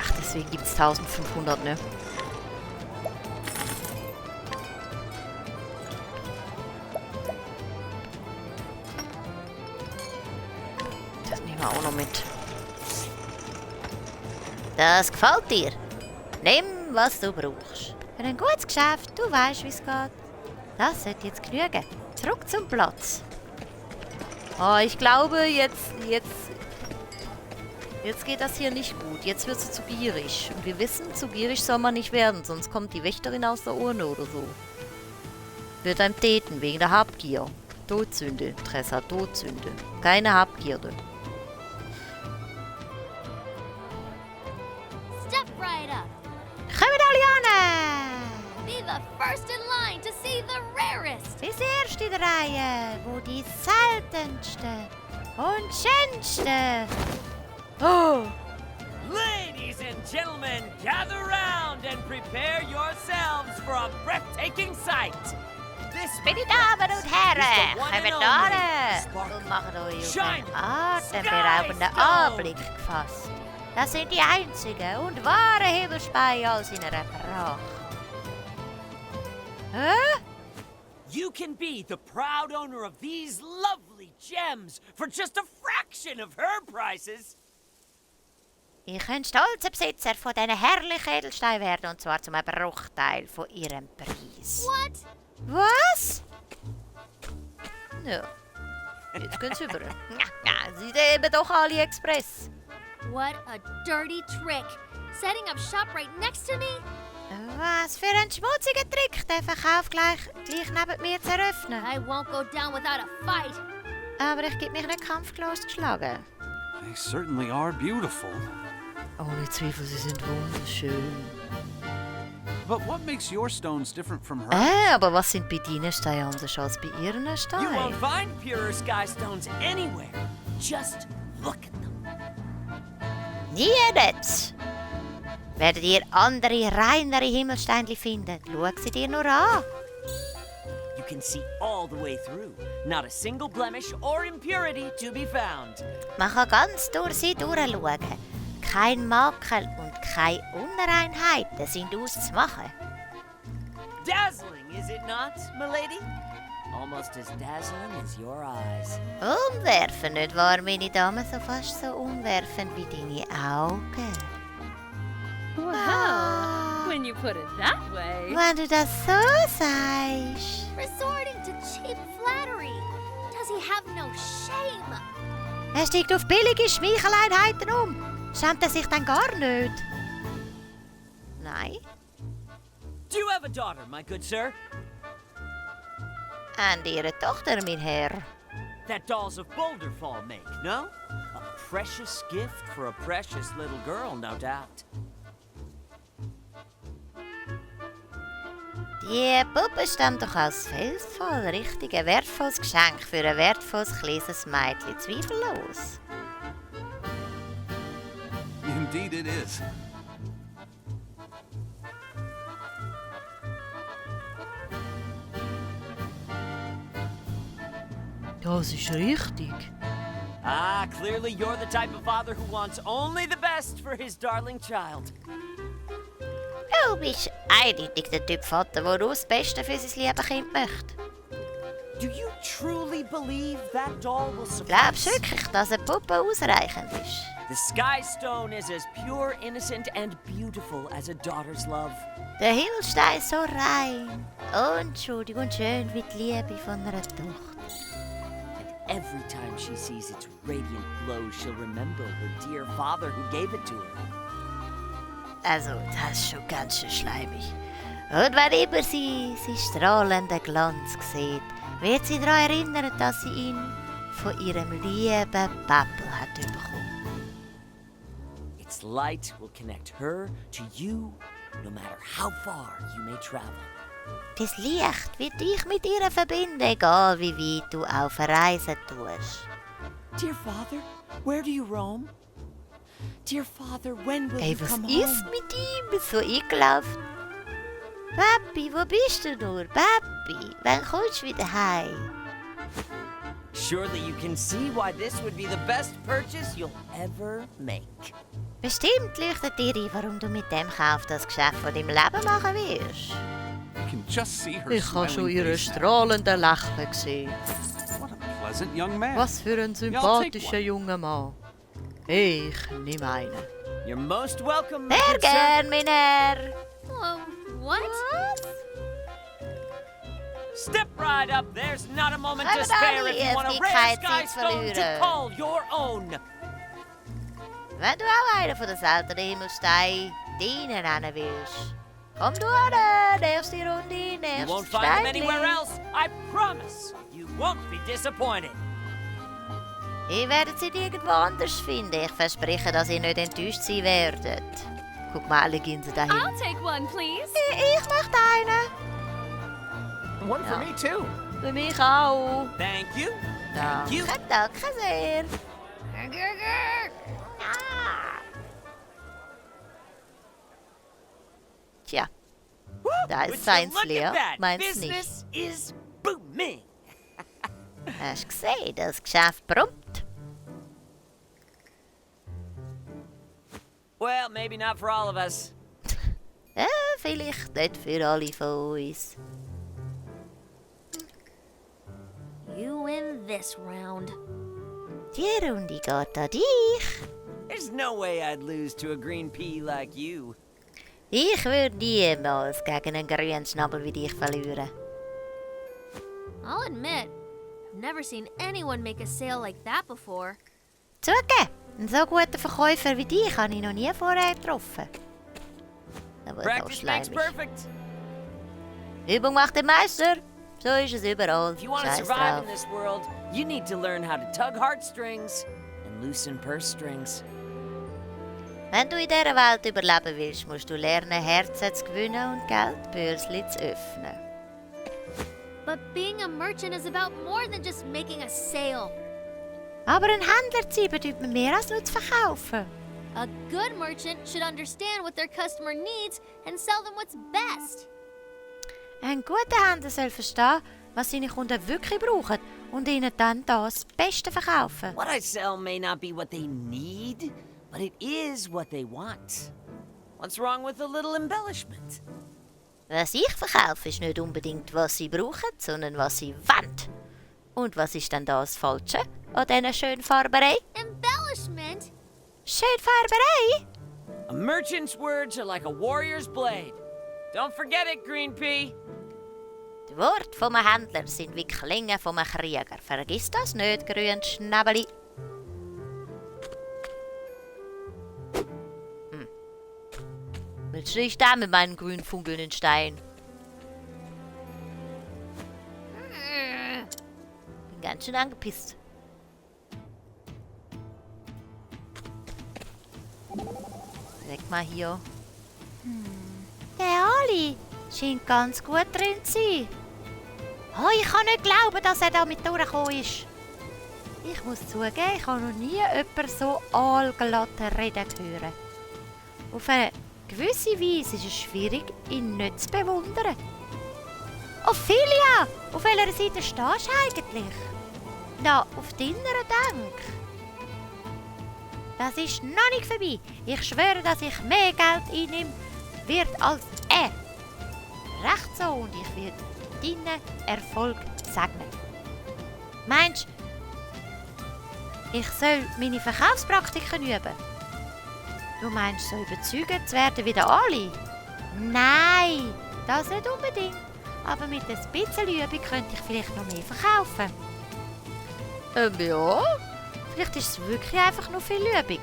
Ach, deswegen gibt es 1500, ne? Das nehmen wir auch noch mit. Das gefällt dir. Nimm, was du brauchst. Für ein gutes Geschäft, du weißt, wie es geht. Das sollte jetzt genügen. Zurück zum Platz. Oh, ich glaube, jetzt geht das hier nicht gut. Jetzt wird sie zu gierig. Und wir wissen, zu gierig soll man nicht werden, sonst kommt die Wächterin aus der Urne oder so. Wird einem täten, wegen der Habgier. Todsünde, Tressa, Todsünde. Keine Habgierde. Step right up. Kommt alle an! Be the first in line to see the rarest. Das erste in der Reihe, wo die seltenste und schönste. Oh! Ladies and gentlemen, gather round and prepare yourselves for a breathtaking sight. This Meine Damen und Herren, is the one kommt and an only Sparkle und machen euch auf Shine einen atemberaubenden Sky Stone. Anblick gefasst. Das sind die einzigen und wahren Himmelspeie aus in einer Pracht. Hä? You can be the proud owner of these lovely gems for just a fraction of her prices. Ihr könnt stolzer Besitzer von diesen herrlichen Edelsteinen werden, und zwar zum Bruchteil von ihrem Preis. What? Was? Ja. Jetzt geht's über. Sie leben doch AliExpress. What a dirty trick. Setting up shop right next to me? Was für ein schmutziger Trick, den Verkauf gleich neben mir zu eröffnen. I won't go down without a fight. Aber ich gebe mich nicht kampflos geschlagen. They certainly are beautiful. Ohne Zweifel, sie sind wunderschön. But what makes your stones different from hers? Aber was sind bei deinen Steinen anders als bei ihren You won't Steinen? find purer sky stones anywhere. Just look at them. Nirgends werdet ihr andere, reinere Himmelsteinchen finden. Schau sie dir nur an. You can see all the way through. Not a single blemish or impurity to be found. Man kann ganz durch sie durchschauen. Kein Makel und keine Unreinheiten sind auszumachen. Dazzling, is it not, milady? Almost as dazzling as your eyes. Umwerfen, nicht wahr, meine Dame? So fast so umwerfend wie deine Augen. Wow, when you put it that way. Wenn du das so sagst. Resorting to cheap flattery. Does he have no shame? Er steigt auf billige Schmeicheleinheiten um. Schämt er sich dann gar nicht? Nein. Do you have a daughter, my good sir? Und ihre Tochter, mein Herr. That dolls of Boulderfall make, no? A precious gift for a precious little girl, no doubt. Die Puppe stammt doch aus Felsfall. Richtig, ein wertvolles Geschenk für ein wertvolles kleines Mädchen. Zweifellos. Indeed it is. Das ist richtig. Ah, clearly you're the type of father who wants only the best for his darling child. Du bist eindeutig der Typ Vater, der das Beste für sein liebes Kind möchte. Do you truly believe that doll will Glaubst suffice? du wirklich, dass eine Puppe ausreichend ist? The Sky Stone is as pure, innocent, and beautiful as a daughter's love. Der Himmelstein ist so rein, unschuldig und schön wie die Liebe von einer Tochter. And every time she sees its radiant glow, she'll remember her dear father who gave it to her. Also, das ist schon ganz schön schleimig. Und wenn immer sie seinen strahlenden Glanz sieht, wird sie daran erinnern, dass sie ihn von ihrem lieben Pappel hat bekommen. Its light will connect her to you, no matter how far you may travel. Das Licht wird dich mit ihr verbinden, egal wie weit du auf Reisen tust. Dear father, where do you roam? Dear father, when will Ey, you was come ist home? mit ihm so eingelaufen? Papi, wo bist du nur? Papi, wann kommst du wieder heim? Surely you can see why this would be the best purchase you'll ever make. Bestimmt leuchtet dir ein, warum du mit dem Kauf das Geschäft von deinem Leben machen wirst. You can just see her Ich habe schon smiling ihre face now. strahlenden Lächeln gesehen. What a pleasant young man. Was für ein sympathischer junger Mann. Ich nehme einen. You're most welcome, my Sehr good sir. gern, mein Herr. Oh, what? Step right up. There's not a moment to Aber spare Dani, if you es want a gibt rare keine Zeit skystone to verlieren. call your own. Wenn du auch einer von den seltenen Himmelsteinen deinen nennen willst, komm du an, nächste Runde, You nächstes won't find them anywhere Steinchen. else. I promise. You won't be disappointed. Ihr werdet sie nirgendwo anders finden. Ich verspreche, dass ihr nicht enttäuscht sein werdet. Guck mal, alle gehen sie dahin. I'll take one, please. Ich möchte einen. One for Ja. me too. Für mich auch. Thank you. Thank you. Danke sehr. Tja, da Would ist you seins look leer, at that? meins nicht. Business is booming. Hast du gesehen, das Geschäft brummt. Well, maybe not for all of us. Vielleicht nicht für alle von uns. You win this round. Die Runde geht an dich. There's no way I'd lose to a green pea like you. Ich würde niemals gegen einen grünen Schnabel wie dich verlieren. I'll admit, I've never seen anyone make a sale like that before. Zugegeben, einen so guten Verkäufer wie dich habe ich noch nie vorher getroffen. Aber auch Practice makes schleimig. perfect. Übung macht den Meister. So ist es überall. If you want to Scheiß survive drauf. in this world, you need to learn how to tug heartstrings and loosen purse strings. Wenn du in dieser Welt überleben willst, musst du lernen, Herzen zu gewinnen und Geldbörsli zu öffnen. But being a merchant is about more than just making a sale. Aber ein Händler zu sein bedeutet mehr als nur zu verkaufen. A good merchant should understand what their customer needs and sell them what's best. Ein guter Händler soll verstehen, was seine Kunden wirklich brauchen und ihnen dann das Beste verkaufen. What I sell may not be what they need, but it is what they want. What's wrong with a little embellishment? Was ich verkaufe, ist nicht unbedingt, was sie brauchen, sondern was sie wollen. Und was ist denn das Falsche an dieser schönen Farberei? Embellishment? Schöne Farberei? A merchant's words are like a warrior's blade. Don't forget it, Green Pea. Die Worte vom Händler sind wie Klingen vom Krieger. Vergiss das nicht, grün Schnäbeli. Willst du nicht da mit meinen grün funkelnden Stein? Bin ganz schön angepisst. Weg mal hier. Der Ali scheint ganz gut drin zu sein. Oh, ich kann nicht glauben, dass er damit durchgekommen ist. Ich muss zugeben, ich habe noch nie jemanden so allglatt reden hören. Auf eine gewisse Weise ist es schwierig, ihn nicht zu bewundern. Ophelia! Auf welcher Seite stehst du eigentlich? Na, auf deiner Denk. Das ist noch nicht vorbei. Ich schwöre, dass ich mehr Geld einnehme wird als er. Recht so, und ich werde deinen Erfolg segnen. Meinst du, ich soll meine Verkaufspraktiken üben? Du meinst, so überzeugend zu werden wie der Ali? Nein, das nicht unbedingt. Aber mit ein bisschen Übung könnte ich vielleicht noch mehr verkaufen. Ja, vielleicht ist es wirklich einfach nur viel Übung,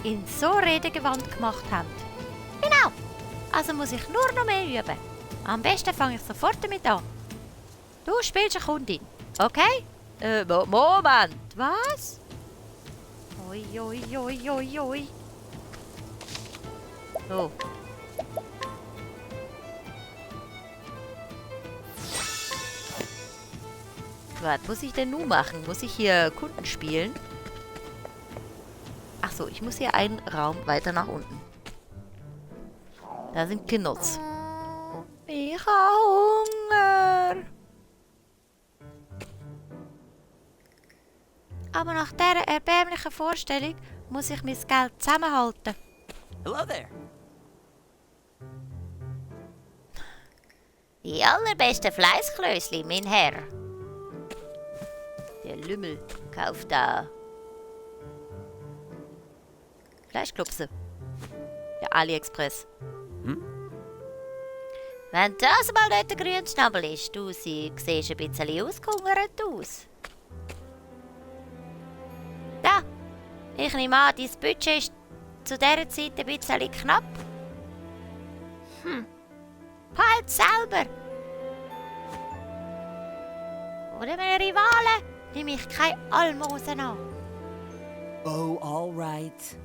die ihn so redegewandt gemacht haben. Genau, also muss ich nur noch mehr üben. Am besten fange ich sofort damit an. Du spielst eine Kundin, okay? Moment, was? Oi, oi, oi, oi, oi. So. Was muss ich denn nun machen? Muss ich hier Kunden spielen? Ach so, ich muss hier einen Raum weiter nach unten. Da sind Kinders. Ich habe Hunger. Aber nach dieser erbärmlichen Vorstellung muss ich mein Geld zusammenhalten. Hello there. Die allerbesten Fleischklößli, mein Herr. Der Lümmel kauft da Fleischklopse. Der AliExpress. Wenn das mal nicht der Grünschnabel ist, du siehst ein bisschen ausgehungert aus. Da, ich nehme an, dein Budget ist zu dieser Zeit ein bisschen knapp. Halt selber! Oder meine Rivalen nehme ich keine Almosen an. Oh, all right.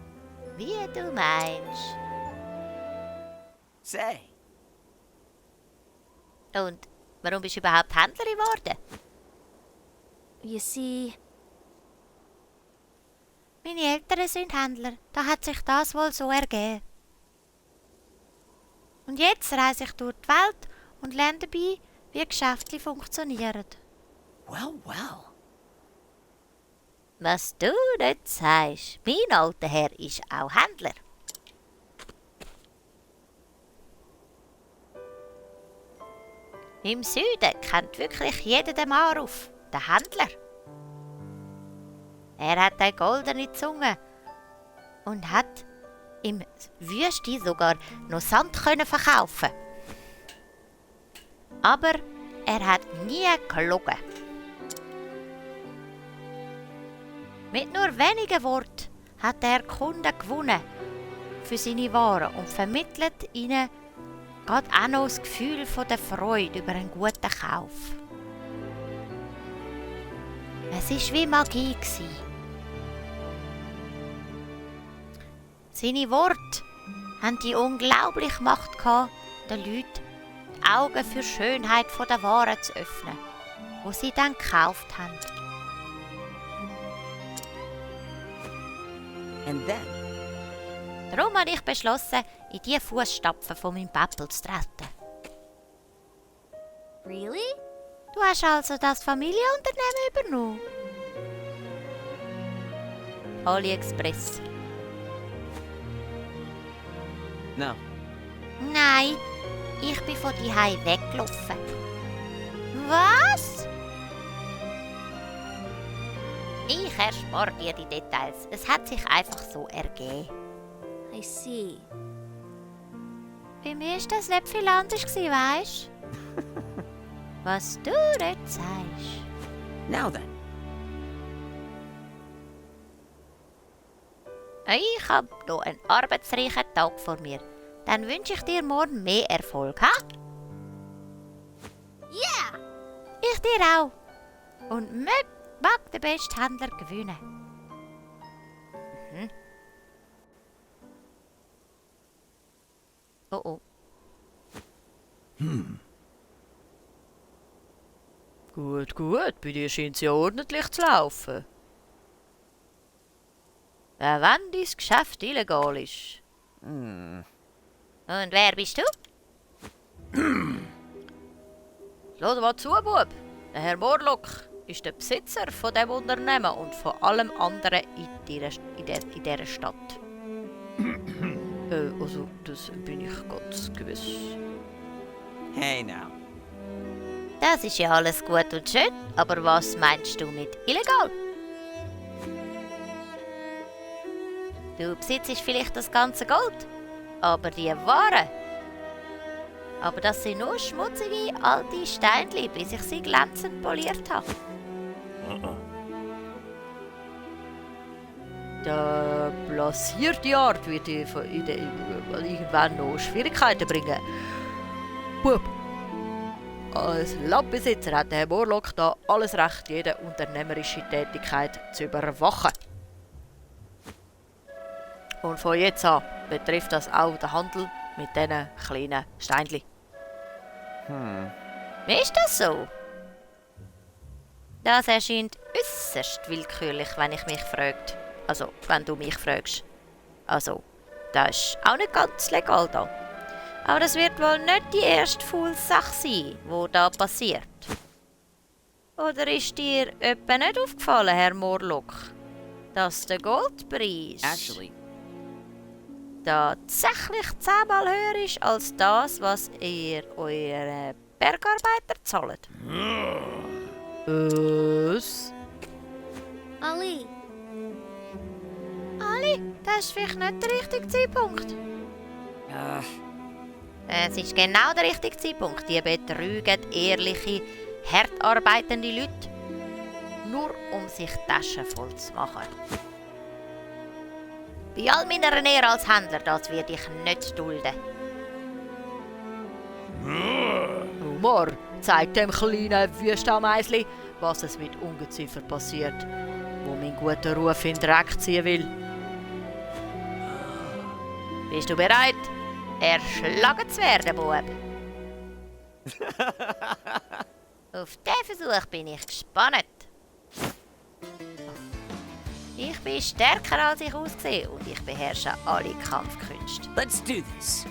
Wie du meinst. Say, Und warum bist du überhaupt Händlerin geworden? You see, Meine Eltern sind Händler. Da hat sich das wohl so ergeben. Und jetzt reise ich durch die Welt und lerne dabei, wie Geschäfte funktionieren. well. Was du nicht sagst, mein alter Herr ist auch Händler. Im Süden kennt wirklich jeder den Maruf, den Händler. Er hat eine goldene Zunge und hat im Wüste sogar noch Sand können verkaufen. Aber er hat nie gelogen. Mit nur wenigen Worten hat er Kunden gewonnen für seine Waren und vermittelt ihnen gerade auch noch das Gefühl von der Freude über einen guten Kauf. Es war wie Magie. Seine Worte haben die unglaubliche Macht gehabt, den Leuten die Augen für die Schönheit der Waren zu öffnen, die sie dann gekauft haben. And then, Darum habe ich beschlossen, in die Fußstapfen von meinem Pappel zu treten. really? Du hast also das Familienunternehmen übernommen? AliExpress. no. Nein, ich bin von daheim weggelaufen. Was? Ich erspare dir die Details. Es hat sich einfach so ergeben. I see. Bei mir war das nicht viel anders, weisst du? Was du nicht sagst. Now then, Ich habe noch einen arbeitsreichen Tag vor mir. Dann wünsche ich dir morgen mehr Erfolg, ha? Yeah! Ich dir auch. Und mag der beste Händler gewinnen. Oh oh. Gut. Bei dir scheint es ja ordentlich zu laufen. Wenn dein Geschäft illegal ist. Und wer bist du? Lass mal zu, Bub. Der Herr Morlock ist der Besitzer von diesem Unternehmen und von allem anderen in dieser Stadt. Also, das bin ich ganz gewiss. hey now. Das ist ja alles gut und schön, aber was meinst du mit illegal? Du besitzt vielleicht das ganze Gold, aber die Waren. Aber das sind nur schmutzige alte Steinchen, bis ich sie glänzend poliert habe. Der blasierte Art wird dir irgendwann noch Schwierigkeiten bringen. Bub, als Landbesitzer hat der Herr Morlock da alles Recht, jede unternehmerische Tätigkeit zu überwachen. Und von jetzt an betrifft das auch den Handel mit diesen kleinen Steinchen. Wie ist das so? Das erscheint äußerst willkürlich, wenn ich mich frage. Also, wenn du mich fragst. Also, das ist auch nicht ganz legal da. Aber das wird wohl nicht die erste Fool-Sache sein, die da passiert. Oder ist dir etwa nicht aufgefallen, Herr Morlock, dass der Goldpreis Actually, tatsächlich 10-mal höher ist als das, was ihr euren Bergarbeiter zahlt? Was? Ali, Ali, das ist vielleicht nicht der richtige Zeitpunkt. Es ist genau der richtige Zeitpunkt. Die betrügen ehrliche, hart arbeitende Leute, nur um sich Taschen voll zu machen. Bei all meiner Ehre als Händler, das werde ich nicht dulden. Humor, zeig dem kleinen Wüstameisli, was es mit Ungeziefer passiert, wo meinen guten Ruf in den Dreck ziehen will. Bist du bereit, erschlagen zu werden, Bub? Auf diesen Versuch bin ich gespannt. Ich bin stärker als ich aussehe und ich beherrsche alle Kampfkünste. Let's do this.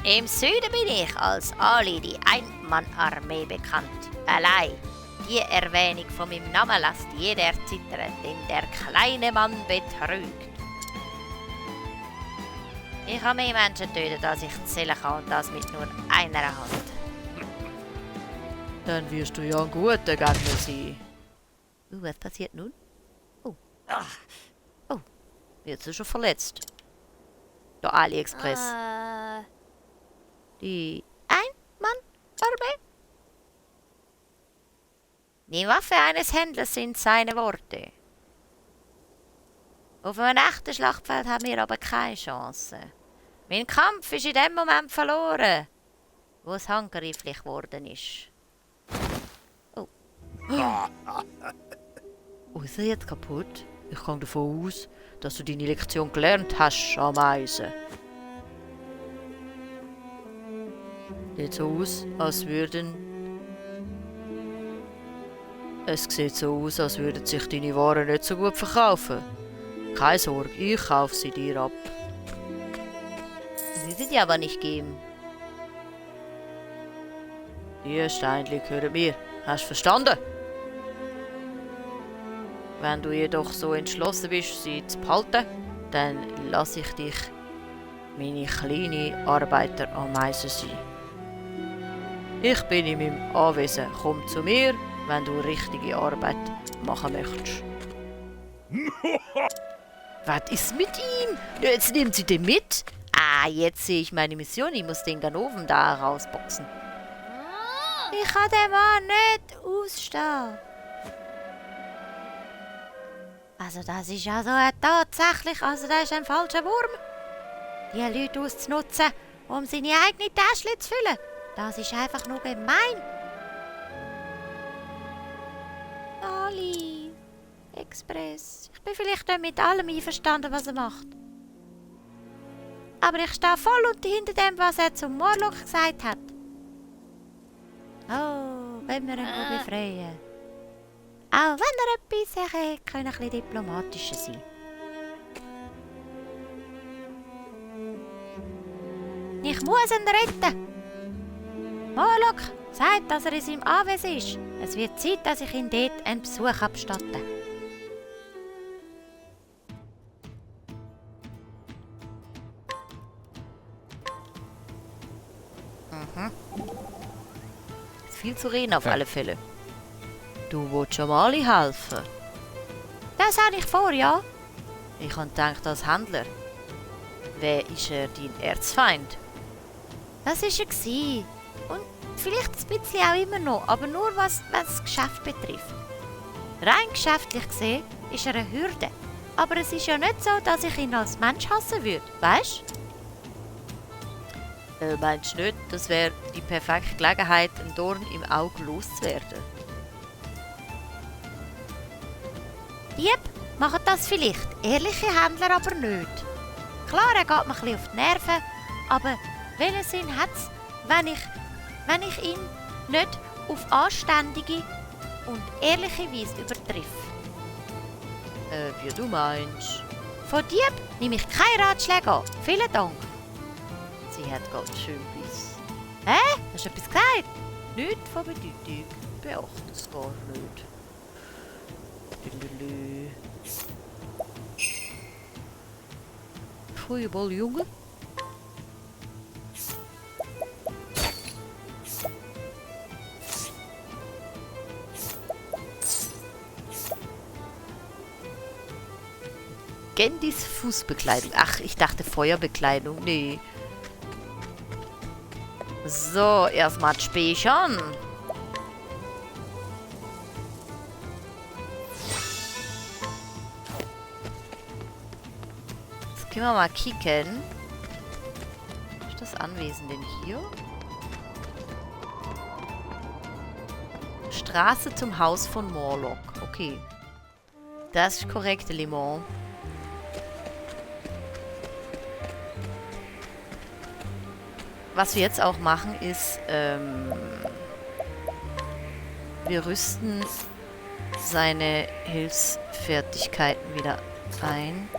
Im Süden bin ich als Ali, die Einmannarmee, bekannt. Allein die Erwähnung von meinem Namen lässt jeder zittern, denn der kleine Mann betrügt. Ich habe mehr Menschen töten, als ich zählen kann, und das mit nur einer Hand. Dann wirst du ja ein guter Gegner sein. Was passiert nun? Oh. Oh, jetzt ist er schon verletzt. Der AliExpress. Die Einmannarmee? Die Waffe eines Händlers sind seine Worte. Auf einem echten Schlachtfeld haben wir aber keine Chance. Mein Kampf ist in dem Moment verloren, wo es handgreiflich geworden ist. Oh. Oh, ist er jetzt kaputt? Ich gehe davon aus, dass du deine Lektion gelernt hast, Ameisen. Sieht so aus, als würden... Es sieht so aus, als würden sich deine Waren nicht so gut verkaufen. Keine Sorge, ich kaufe sie dir ab. Sie sind ja aber nicht geben. Die Steinchen gehören mir. Hast du verstanden? Wenn du jedoch so entschlossen bist, sie zu behalten, dann lasse ich dich meine kleine Arbeiterameise sein. Ich bin in meinem Anwesen. Komm zu mir, wenn du richtige Arbeit machen möchtest. Was ist mit ihm? Jetzt nimmt sie den mit? Ah, jetzt sehe ich meine Mission. Ich muss den Ganoven da rausboxen. Ich kann den Mann nicht ausstehen. Also das ist ja so tatsächlich, das ist ein falscher Wurm. Die Leute auszunutzen, um seine eigene Tasche zu füllen, das ist einfach nur gemein. Ali Express. Ich bin vielleicht nicht mit allem einverstanden, was er macht. Aber ich stehe voll hinter dem, was er zum Morlock gesagt hat. Oh, wenn wir ihn befreien. Auch wenn er etwas sagt, kann er ein bisschen diplomatischer sein. Ich muss ihn retten. Morlock sagt, dass er in seinem Anwesen ist. Es wird Zeit, dass ich ihn dort einen Besuch abstatte. Viel zu reden auf alle Fälle. Du willst schon mal helfen? Das habe ich vor, ja. Ich habe gedacht, als Händler. Wer ist dein Erzfeind? Das war er. Und vielleicht ein bisschen auch immer noch, aber nur was das Geschäft betrifft. Rein geschäftlich gesehen ist er eine Hürde. Aber es ist ja nicht so, dass ich ihn als Mensch hassen würde, weißt du? Meinst du nicht, das wäre die perfekte Gelegenheit, einen Dorn im Auge loszuwerden? Dieb machen das vielleicht, ehrliche Händler aber nicht. Klar, er geht mir ein bisschen auf die Nerven, aber welchen Sinn hat es, wenn ich ihn nicht auf anständige und ehrliche Weise übertreffe? Wie du meinst. Von Dieb nehme ich keine Ratschläge an. Vielen Dank. Sie hat ganz schön Biss. Hä? Hast du etwas gesagt? Nichts von Bedeutung. Beachte es gar nicht. Feuerball, Junge. Legendis Fußbekleidung. Ach, ich dachte Feuerbekleidung. Nee. So, erstmal speichern. Jetzt können wir mal kicken. Ist das Anwesen denn hier? Straße zum Haus von Morlock. Okay. Das ist korrekt, Limon. Was wir jetzt auch machen, ist, wir rüsten seine Hilfsfertigkeiten wieder ein.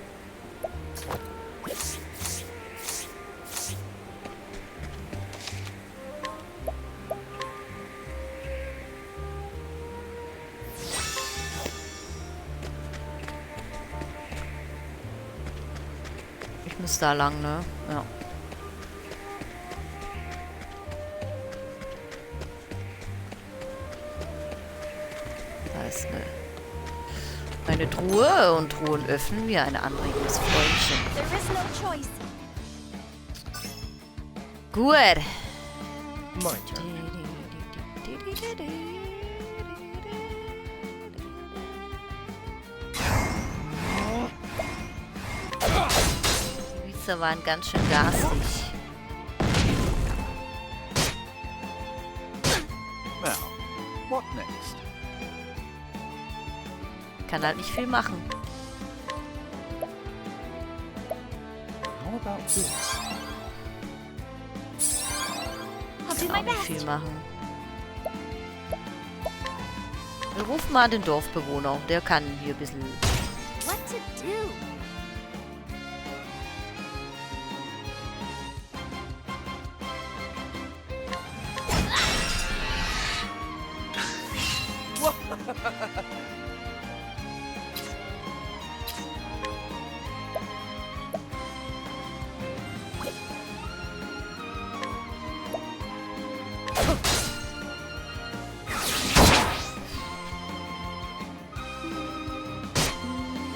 Ich muss da lang, ne? Ja. Da ist eine Truhe und Truhen öffnen wir ein anregendes Fläumchen. There is no choice. Gut. My turn. Die Wieser waren ganz schön garstig. Now, what next? Kann halt nicht viel machen. How about this? I'll do Kann my auch nicht best. viel machen. Wir rufen mal den Dorfbewohner. Der kann hier ein bisschen... What to do?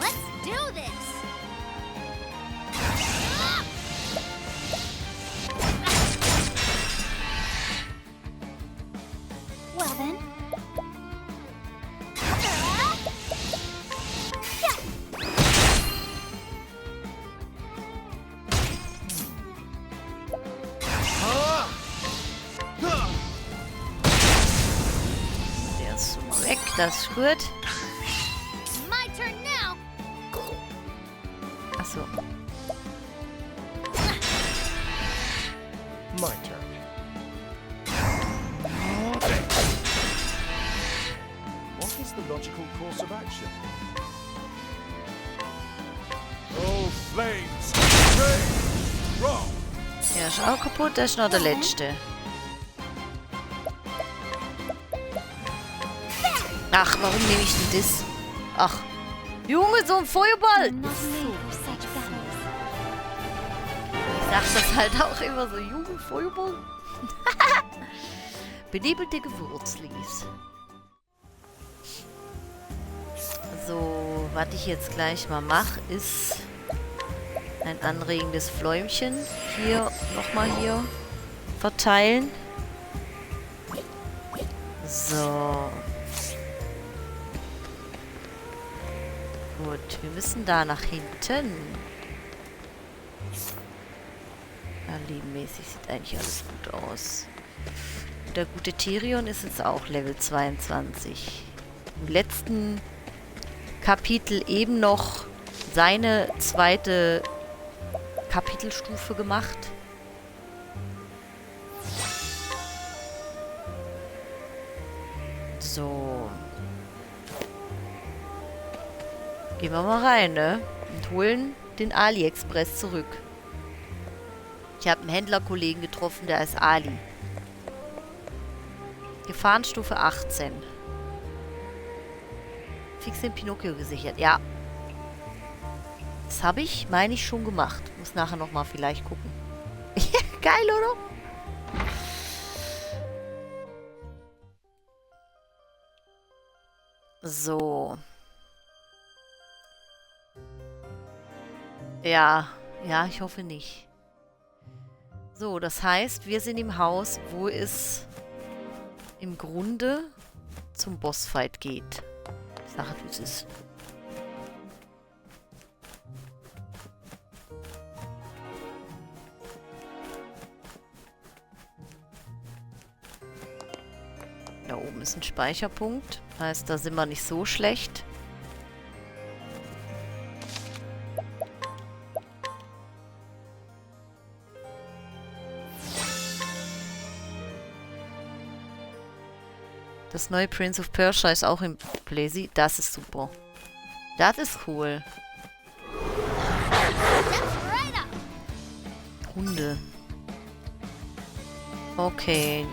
Let's do this. Well then. Der ist schon mal weg. Das ist gut. My turn now. Achso. My turn. What is the logical course of action? Oh, flames! Rage! Wrong! Der ist auch kaputt. Das ist noch der letzte. Ach, warum nehme ich denn das? Ach. Junge, so ein Feuerball! Not made for such battles. Ich sag das halt auch immer so. Junge, Feuerball. Benebelte Gewürzlis. So, was ich jetzt gleich mal mache, ist ein anregendes Fläumchen hier nochmal hier verteilen. So. Gut, wir müssen da nach hinten. Ja, lebenmäßig sieht eigentlich alles gut aus. Der gute Tyrion ist jetzt auch Level 22. Im letzten Kapitel eben noch seine zweite Kapitelstufe gemacht. So. Gehen wir mal rein, ne? Und holen den AliExpress zurück. Ich habe einen Händlerkollegen getroffen, der ist Ali. Gefahrenstufe 18. Fix den Pinocchio gesichert. Ja. Das habe ich, meine ich, schon gemacht. Muss nachher nochmal vielleicht gucken. Geil, oder? So. Ja, ja, ich hoffe nicht. So, das heißt, wir sind im Haus, wo es im Grunde zum Bossfight geht. Ich sage, wie es ist. Da oben ist ein Speicherpunkt. Heißt, da sind wir nicht so schlecht. Das neue Prince of Persia ist auch im Playsee. Das ist super. Das ist cool. Hunde. Okay.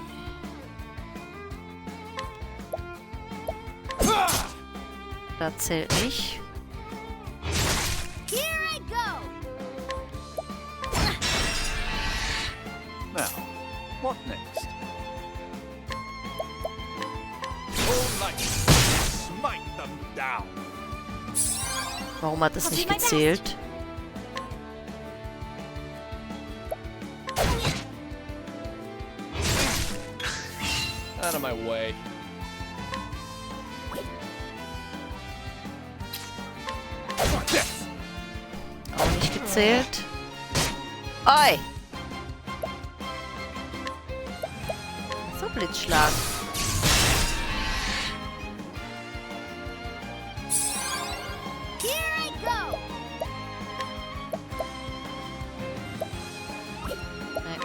Da zählt nicht. Here I go. Now, what next? All light, smite them down. Warum hat es nicht gezählt? Out of my way. Auch nicht gezählt. Oi! So Blitzschlag. Here I go. Nee.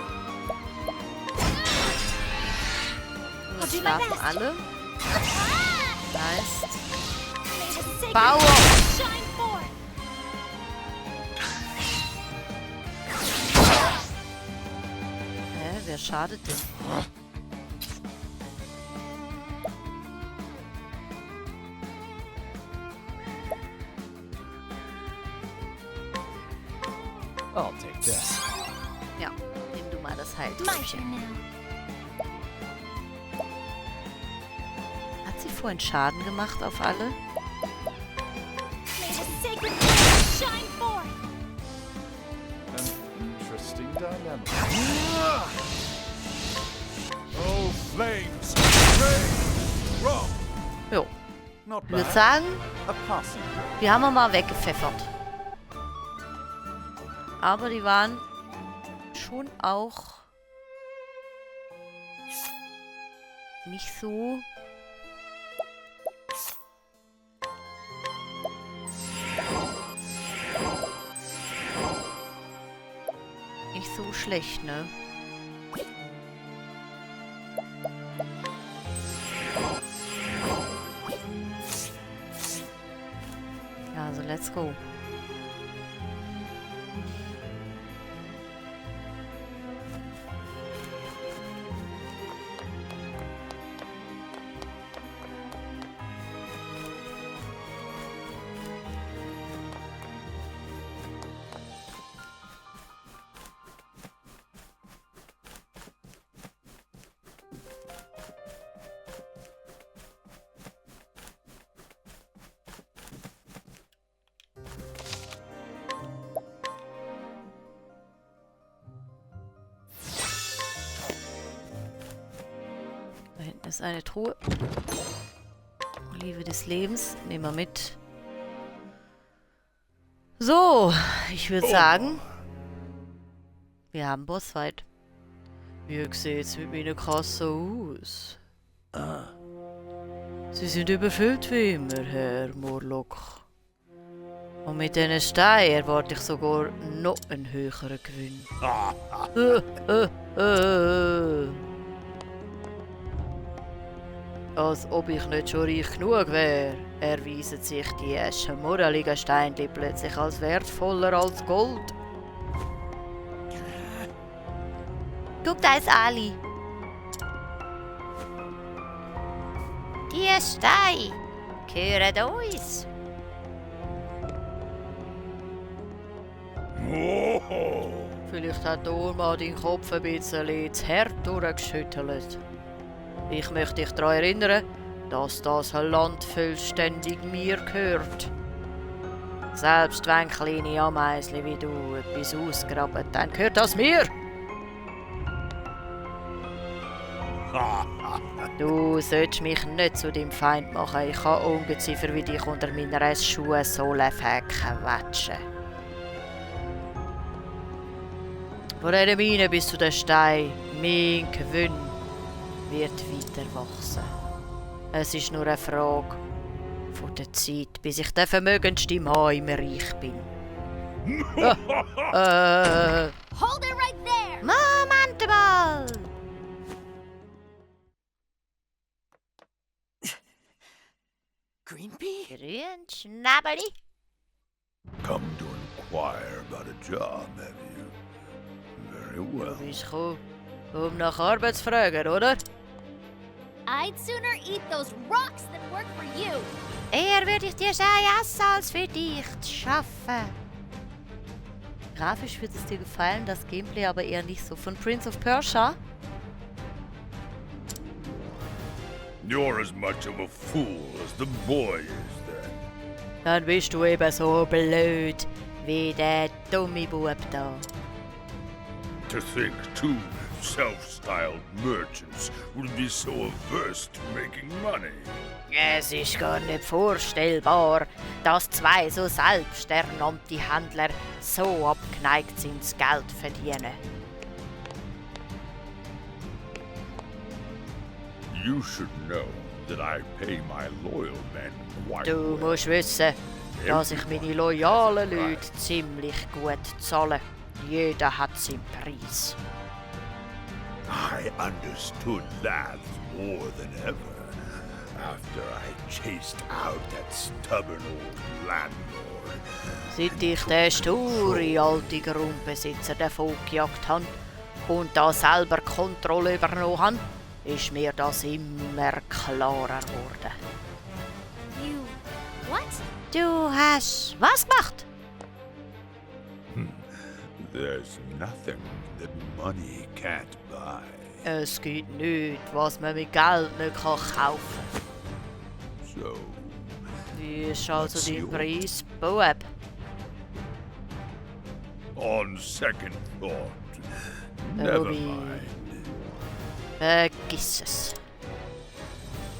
Jetzt schlafen alle. Heißt. May the sacred Power! shine forth. Hä, wer schadet denn? I'll take this. Ja, nimm du mal das My Heiltröpfchen. turn now. Hat sie vorhin Schaden gemacht auf alle? May the sacred shine forth. An interesting dilemma. Oh, flames, rage, wrong. Jo, Not ich würde bad. sagen, A passing. die haben wir mal weggepfeffert. Aber die waren schon auch nicht so schlecht, ne? Ja, also let's go. Da hinten ist eine Truhe. Olive des Lebens. Nehmen wir mit. So, ich würde sagen, wir haben Bossfight. Wie sieht's mit meiner Kasse aus? Sie sind überfüllt wie immer, Herr Morlock. Und mit diesen Steinen erwarte ich sogar noch einen höheren Gewinn. Als ob ich nicht schon reich genug wäre, erweisen sich die schmuddeligen Steinchen plötzlich als wertvoller als Gold. Guck, da ist Ali. Die Steine gehören uns. Vielleicht hat Orma deinen Kopf ein bisschen zu hart durchgeschüttelt. Ich möchte dich daran erinnern, dass das Land vollständig mir gehört. Selbst wenn kleine Ameisli wie du etwas ausgraben, dann gehört das mir. Du sollst mich nicht zu deinem Feind machen. Ich kann Ungeziefer wie dich unter meiner Schuhsohle verquetschen. Von dieser Mine bis zu den Stein, mein Gewinn wird weiter wachsen. Es ist nur eine Frage von der Zeit, bis ich der vermögendste Mann im Reich bin. Hold it right there! Moment mal! Greenpea? Grünschnabeli? Come to inquire about a job, have you? Very well. Du bist gekommen, nach Arbeit zu fragen, oder? I'd sooner eat those rocks than work for you. Eher würde ich dir Schei essen, als für dich zu arbeiten. Grafisch wird es dir gefallen, das Gameplay aber eher nicht so. Von Prince of Persia? You're as much of a fool as the boy is, then. Dann bist du eben so blöd wie der dumme Bub da. To think two self-styled merchants would be so averse to making money. Es ist gar nicht vorstellbar, dass zwei so selbsternannte Händler so abgeneigt sind, das Geld zu verdienen. You should know that I pay my loyal men quite Du well. musst wissen, dass ich meine loyalen Leute ziemlich gut zahle. Jeder hat seinen Preis. I understood that more than ever after I chased out that stubborn old landlord. Seit ich den sture alte Grundbesitzer davongejagt habe und da selber Kontrolle übernommen habe, ist mir das immer klarer geworden. You. What? Du hast was gemacht? There's nothing that money can't buy. Es gibt nichts, was man mit Geld nicht kaufen kann. So, Wie ist also What's dein your- Preis, Bub? on second thought, never Ruby. mind. Vergiss es.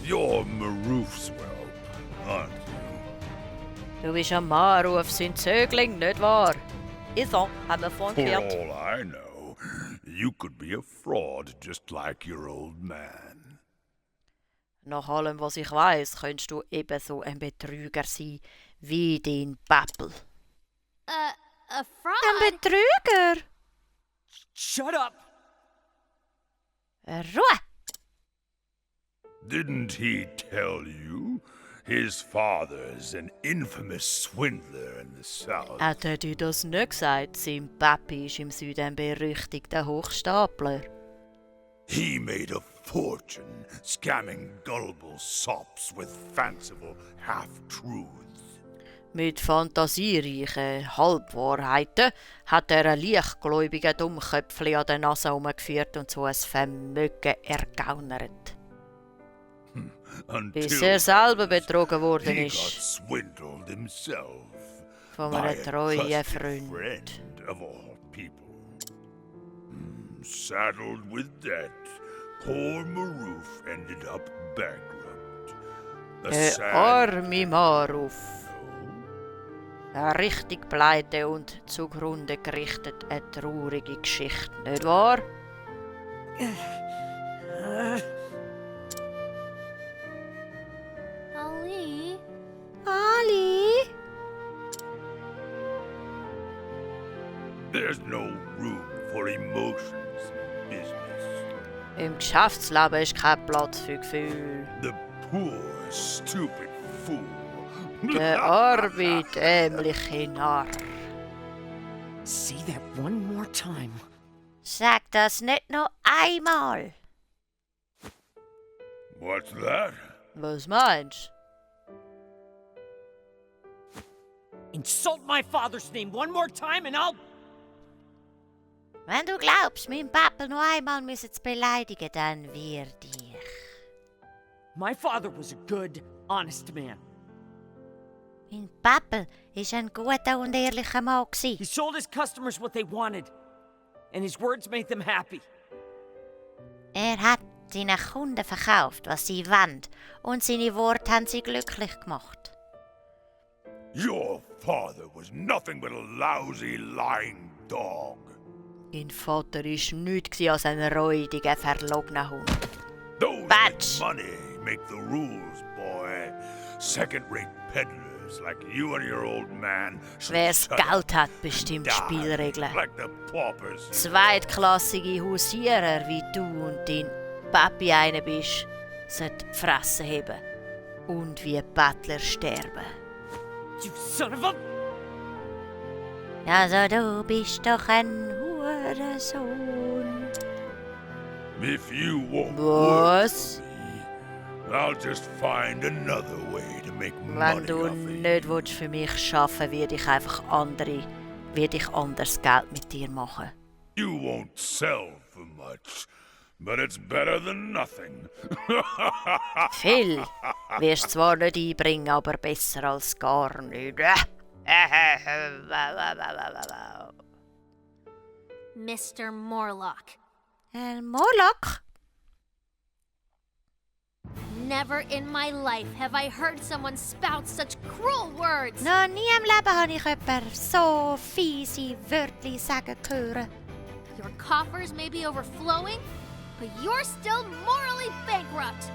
You're Maruf's whelp, aren't you? Du bist ein Maruf, sein Zögling, nicht wahr? Ist so, haben wir vorhin For gehört. all I know, you could be a fraud just like your old man. Nach allem, was ich weiß, könntest du ebenso ein Betrüger sein wie dein Pappel. A fraud? Ein Betrüger? Shut up! Ruhe! Didn't he tell you? His father's an infamous swindler in the South. Hat er dir das nicht gesagt? Sein Papi ist im Süden ein berüchtigter Hochstapler. He made a fortune scamming gullible sops with fanciful half-truths. Mit fantasiereichen Halbwahrheiten hat er einen leichtgläubigen Dummköpfli an der Nase herumgeführt und so ein Vermögen ergaunert. Bis er selber betrogen worden he got ist swindled himself von by einem a treuen trusted Freund. friend of all people. Saddled with debt, poor Maruf ended up bankrupt. A Der sad arme Maruf. Eine richtig pleite und zugrunde gerichtet eine traurige Geschichte, nicht wahr? Ali? Ali? There's no room for emotions in business. Im Geschäftsleben ist kein Platz für Gefühle. The poor, stupid fool. Der arme, dämliche Narr. Say that one more time. Sag das nicht noch einmal. What's that? Was meinst Insult my father's name one more time and I'll... Wenn du glaubst, meinen Papa noch einmal müssen zu beleidigen, dann wir dich. My father was a good, honest man. Mein Pappel war ein guter und ehrlicher Mann. He sold his customers what they wanted, and his words made them happy. Er hat seinen Kunden verkauft, was sie wollen, und seine Worte haben sie glücklich gemacht. Your father was nothing but a lousy, lying dog. Mein Vater war nichts als ein räudiger, verlogener Hund. Those Batch. with money make the rules, boy. Second-rate peddlers like you and your old man should Wer's shut up, Geld hat, bestimmt die, Spielregeln. like the paupers. Zweitklassige Hausierer wie du und dein Papi eine bist, sollte die Fresse heben und wie Bettler sterben. You son of a... Also du bist doch ein Hurensohn. If you won't Was? work for me, I'll just find another way to make Wenn money du off of nicht you. willst für mich arbeiten, werde ich einfach anders Geld mit dir machen. You won't sell for much, but it's better than nothing. Viel wirst zwar nicht einbringen, aber besser als gar nicht. Mr. Morlock. Moloch? Never in my life have I heard someone spout such cruel words. Noch nie im Leben habe ich jemanden so fiese Wörter sagen hören. Your coffers may be overflowing, but you're still morally bankrupt.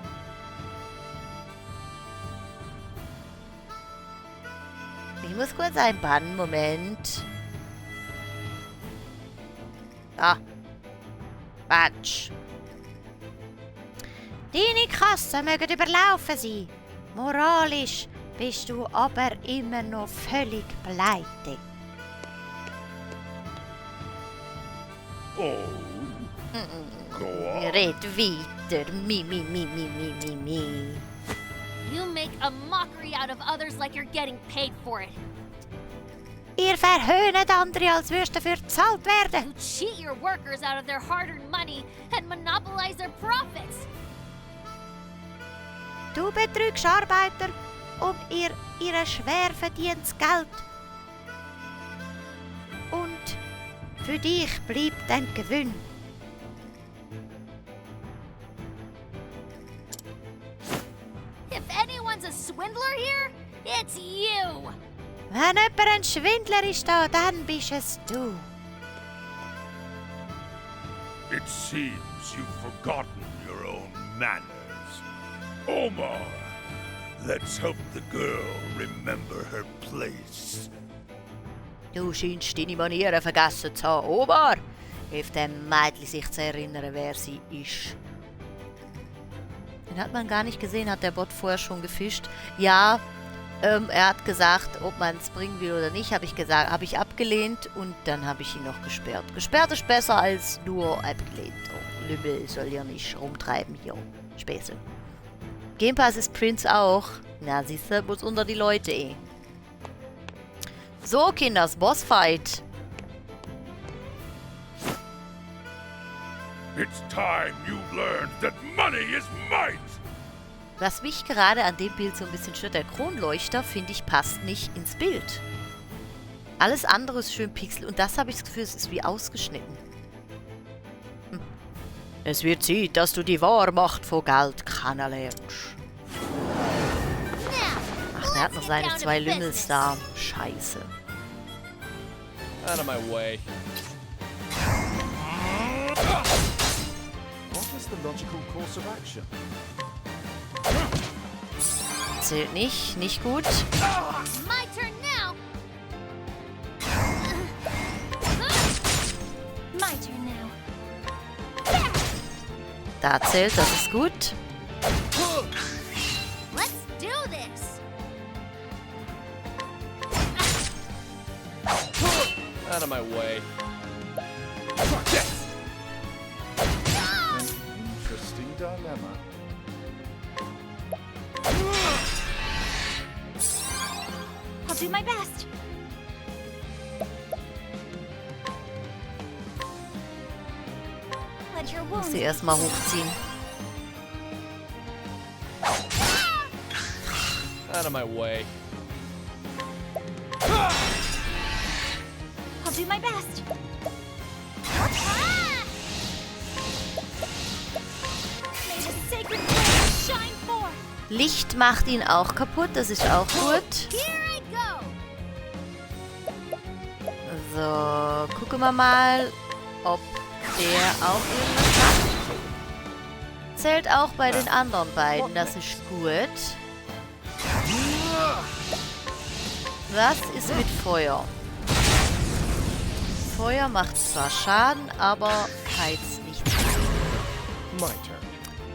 Ich muss kurz einen Moment. Ah. Batsch. Deine Kassen mögen überlaufen sein. Moralisch bist du aber immer noch völlig pleite. Oh, go on. Red weiter. Mi. You make a mockery out of others like you're getting paid for it. Ihr verhöhnt andere, als würdest dafür bezahlt werden. You cheat your workers out of their hard-earned money and monopolize their profits. Du betrügst Arbeiter um ihr schwer verdientes Geld. Und für dich bleibt ein Gewinn. If anyone's a swindler here, it's you. Wenn jemand ein Schwindler ist, dann bist es du. It seems you've forgotten your own manners. Omar, let's help the girl remember her place. Du scheinst deine Manieren vergessen zu haben, Omar. Hilf dem Mädchen sich zu erinnern, wer sie ist. Den hat man gar nicht gesehen, hat der Bot vorher schon gefischt. Ja, er hat gesagt, ob man es bringen will oder nicht, habe ich abgelehnt und dann habe ich ihn noch gesperrt. Gesperrt ist besser als nur abgelehnt. Oh, Lümmel soll ja nicht rumtreiben hier. Späße. Game Pass ist Prince auch. Na, siehst du, muss unter die Leute eh. So, Kinders, Bossfight. It's time you learned that money is might. Was mich gerade an dem Bild so ein bisschen stört, der Kronleuchter, finde ich, passt nicht ins Bild. Alles andere ist schön pixel und das habe ich das Gefühl, es ist wie ausgeschnitten. Es wird Zeit, dass du die wahre Macht von Geld kennenlernst. Ach, der hat noch seine 2 Lümmels da. Scheiße. Out of my way. What is the logical course of action? Zählt nicht, nicht gut. My turn now. My turn now. Da zählt, das ist gut. Let's do this. Out of my way. Interesting dilemma. I'll do my best. Let your Muss wounds sie erstmal hochziehen. Out of my way. I'll do my best. May the sacred flame shine forth. Licht macht ihn auch kaputt, das ist auch gut. Here I go. So, gucken wir mal, ob der auch irgendwas macht. Zählt auch bei den anderen beiden, das ist gut. Was ist mit Feuer? Feuer macht zwar Schaden, aber heizt nicht. My turn.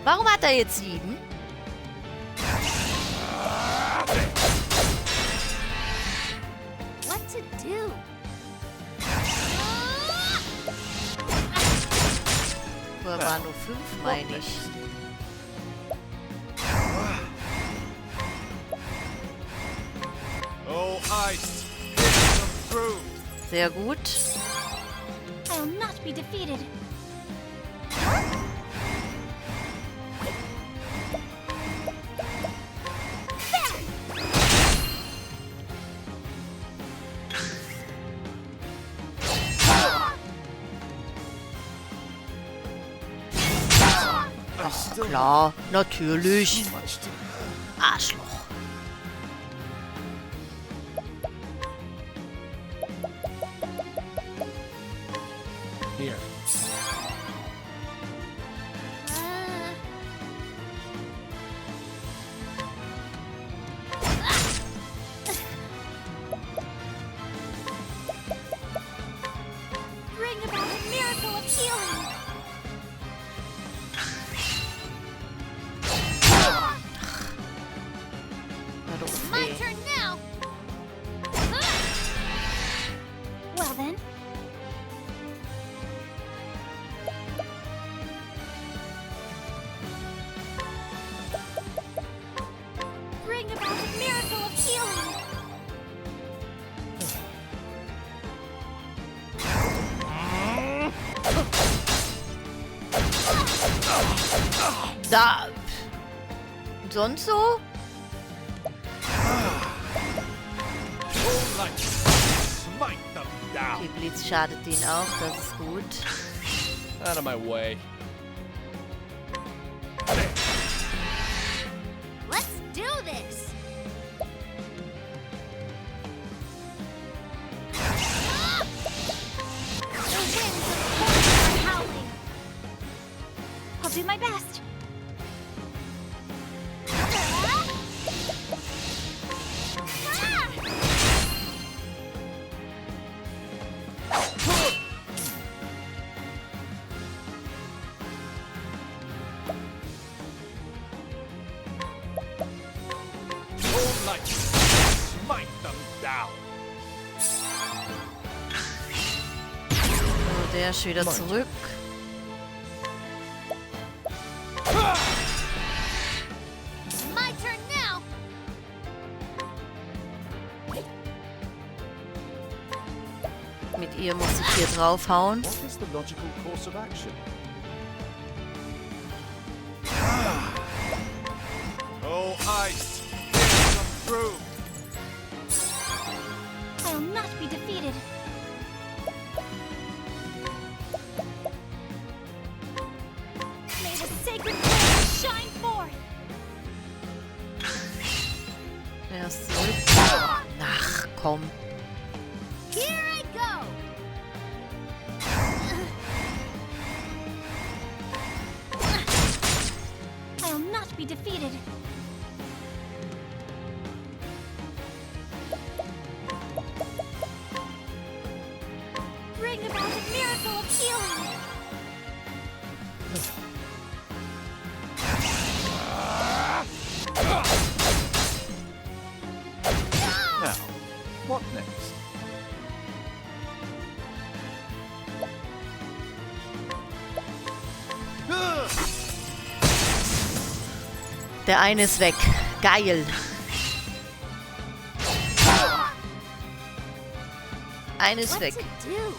Warum hat er jetzt 7? What to do? Vorher waren nur 5, meine ich. Oh, ice! Come through! Sehr gut. I'll not be defeated. Klar, natürlich. Much to Arschloch. Here. Bring about a miracle of healing. Na doof, My ey. turn now. Well then, bring about a miracle of healing. Da. Und sonst so? light! Smite them down! Okay, Blitz schadet den auch, das ist gut. Out of my way. Let's do this. The winds of force are howling. I'll do my best. Oh, light! Smite them down! So, der ist wieder zurück. My turn now. Mit ihr muss ich hier draufhauen. What is the logical course of action? Oh, ice! Come through! I'll not be defeated. May the sacred flame shine forth. Der ist zurück. Ach, komm. Here I go. I'll not be defeated. Bring about a miracle of healing. Now, what next? Der eine ist weg. Geil. Einer ist What weg. to do?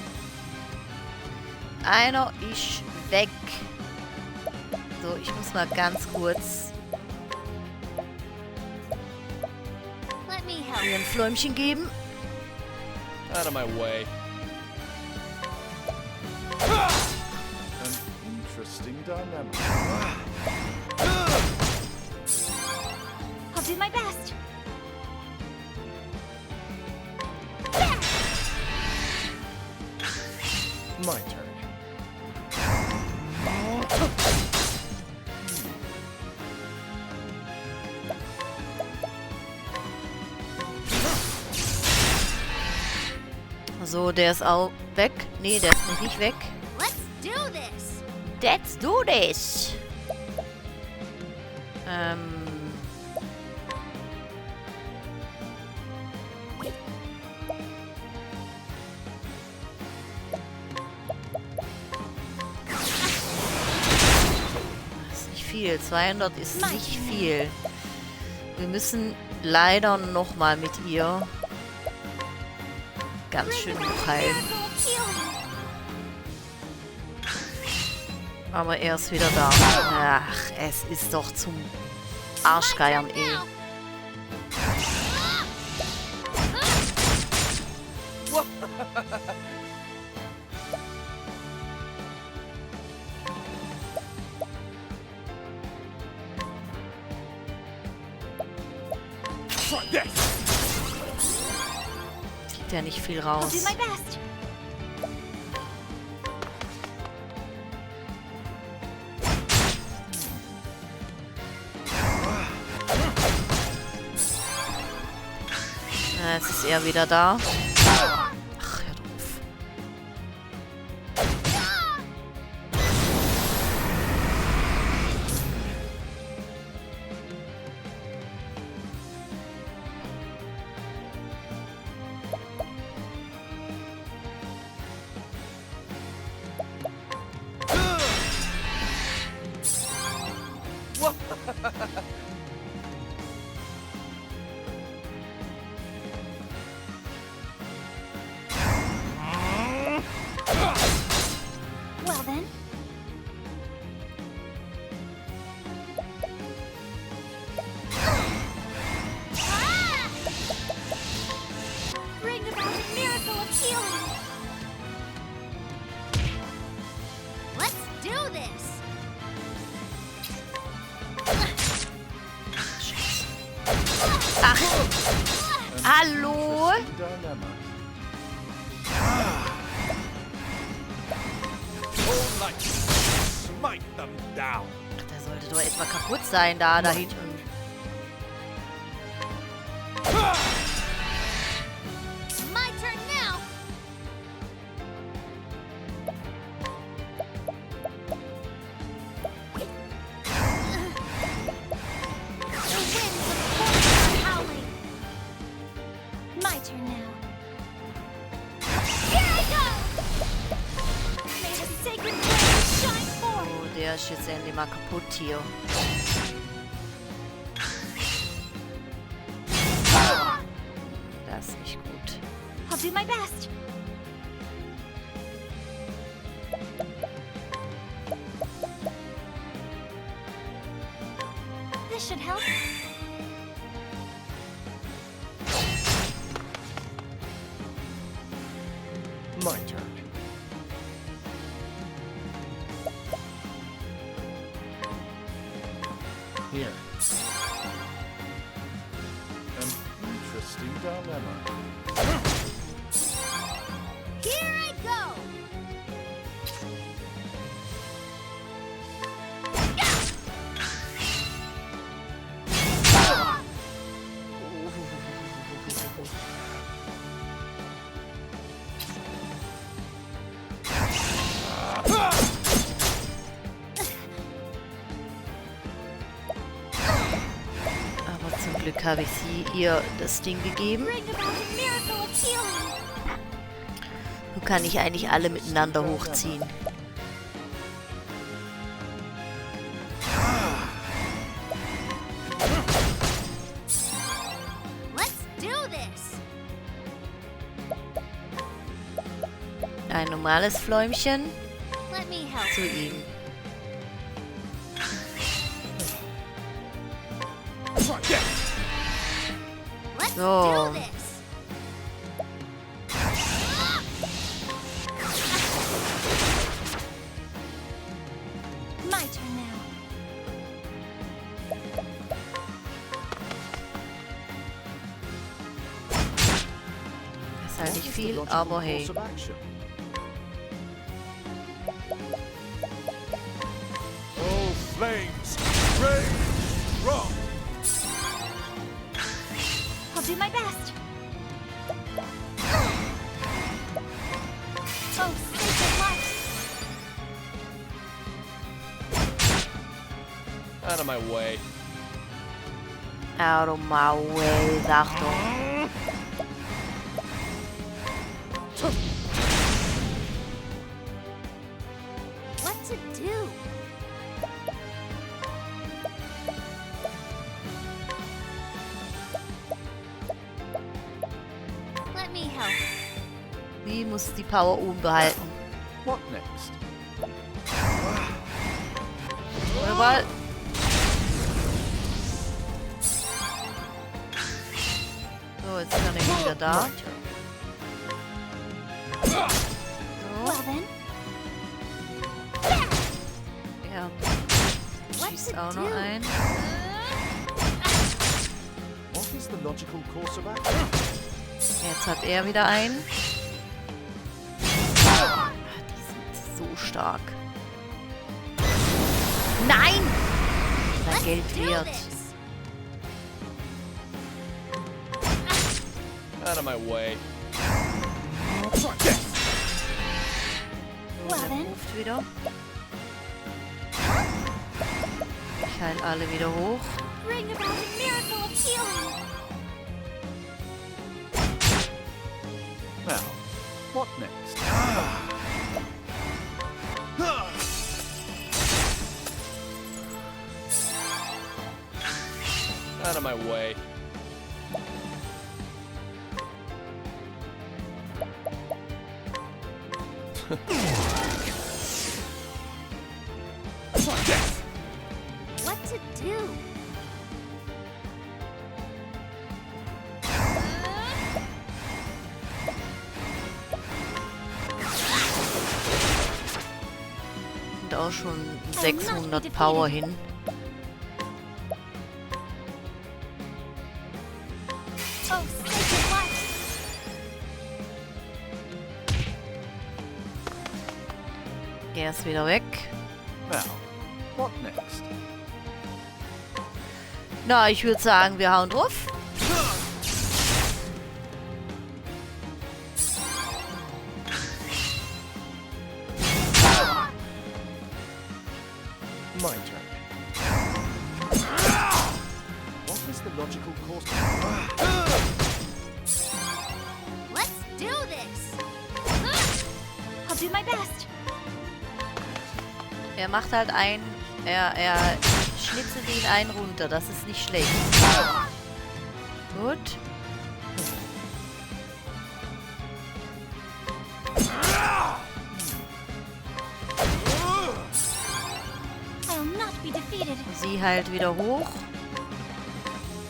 Einer ist weg. So, ich muss mal ganz kurz Let me help. ihr ein Fläumchen geben. Out of my way. An interesting dilemma. I'll do my best. My turn. So, der ist auch weg. Nee, der ist noch nicht weg. Let's do this. Let's do this. Das ist nicht viel. 200 ist nicht viel. Wir müssen leider nochmal mit ihr ganz schön heilen. Aber er ist wieder da. Ach, es ist doch zum Arschgeiern, eh. Kriegt ja nicht viel I'll raus. do my best. Jetzt ist er wieder da. Ach, hör doof. Well then. Bring about a miracle of healing. Let's do this. Ach, hallo? Interesting dilemma. All light, smite them down. Der sollte doch etwa kaputt sein, da hinten. My turn now. The winds of force are howling. My turn now. Here I go! May the sacred flame shine forth. Oh, der ist jetzt endlich mal kaputt hier. Das ist nicht gut. I'll do my best. This should help. My turn. Here. An interesting dilemma. Here I go. Aber zum Glück habe ich ihr das Ding gegeben. Bring about a miracle of healing. So kann ich eigentlich alle miteinander hochziehen. Let's do this. Ein normales Fläumchen Let me help. zu ihm. Let's So. do this. Halt nicht viel, aber hey. Oh, flames! Rage strong! I'll do my best. Oh, sacred light. Out of my way. Out of my way, sag doch. What to do? Let me help. Sie muss die Power oben behalten. What next? Jawohl. So, jetzt ist er nämlich wieder da. So. Well then, Ja, What schießt to auch do? noch ein. What is the logical course of action? Jetzt hat er wieder einen. Ah, die sind so stark. Nein! Sein Geld Do wert. this. Out of my way. So, Well der then. ruft wieder. Ich heile alle wieder hoch. bring about a miracle of healing. Now, what next? Out of my way. What to do? Und auch schon 600 Power hin. Oh, sacred light. Er ist wieder weg. Now, what next? Na, ich würde sagen, wir hauen drauf. My turn. What is the logical course? Let's do this. I'll do my best. Er macht halt er schnitzelt ihn einen runter. Das ist nicht schlecht. Gut. I'll not be defeated. Sie halt wieder hoch.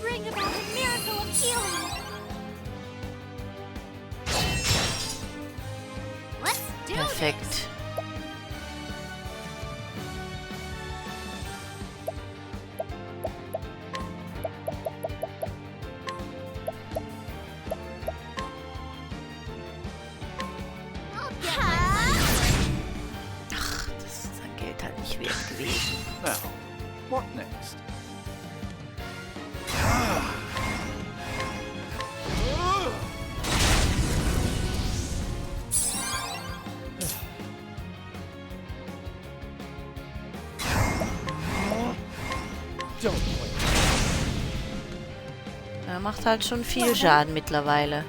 Bring about a miracle of healing. Let's do Perfekt. this. I'll get Ach, das ist sein Geld halt nicht wert gewesen. Now, what next? Don't wait. Er macht halt schon viel Schaden mittlerweile.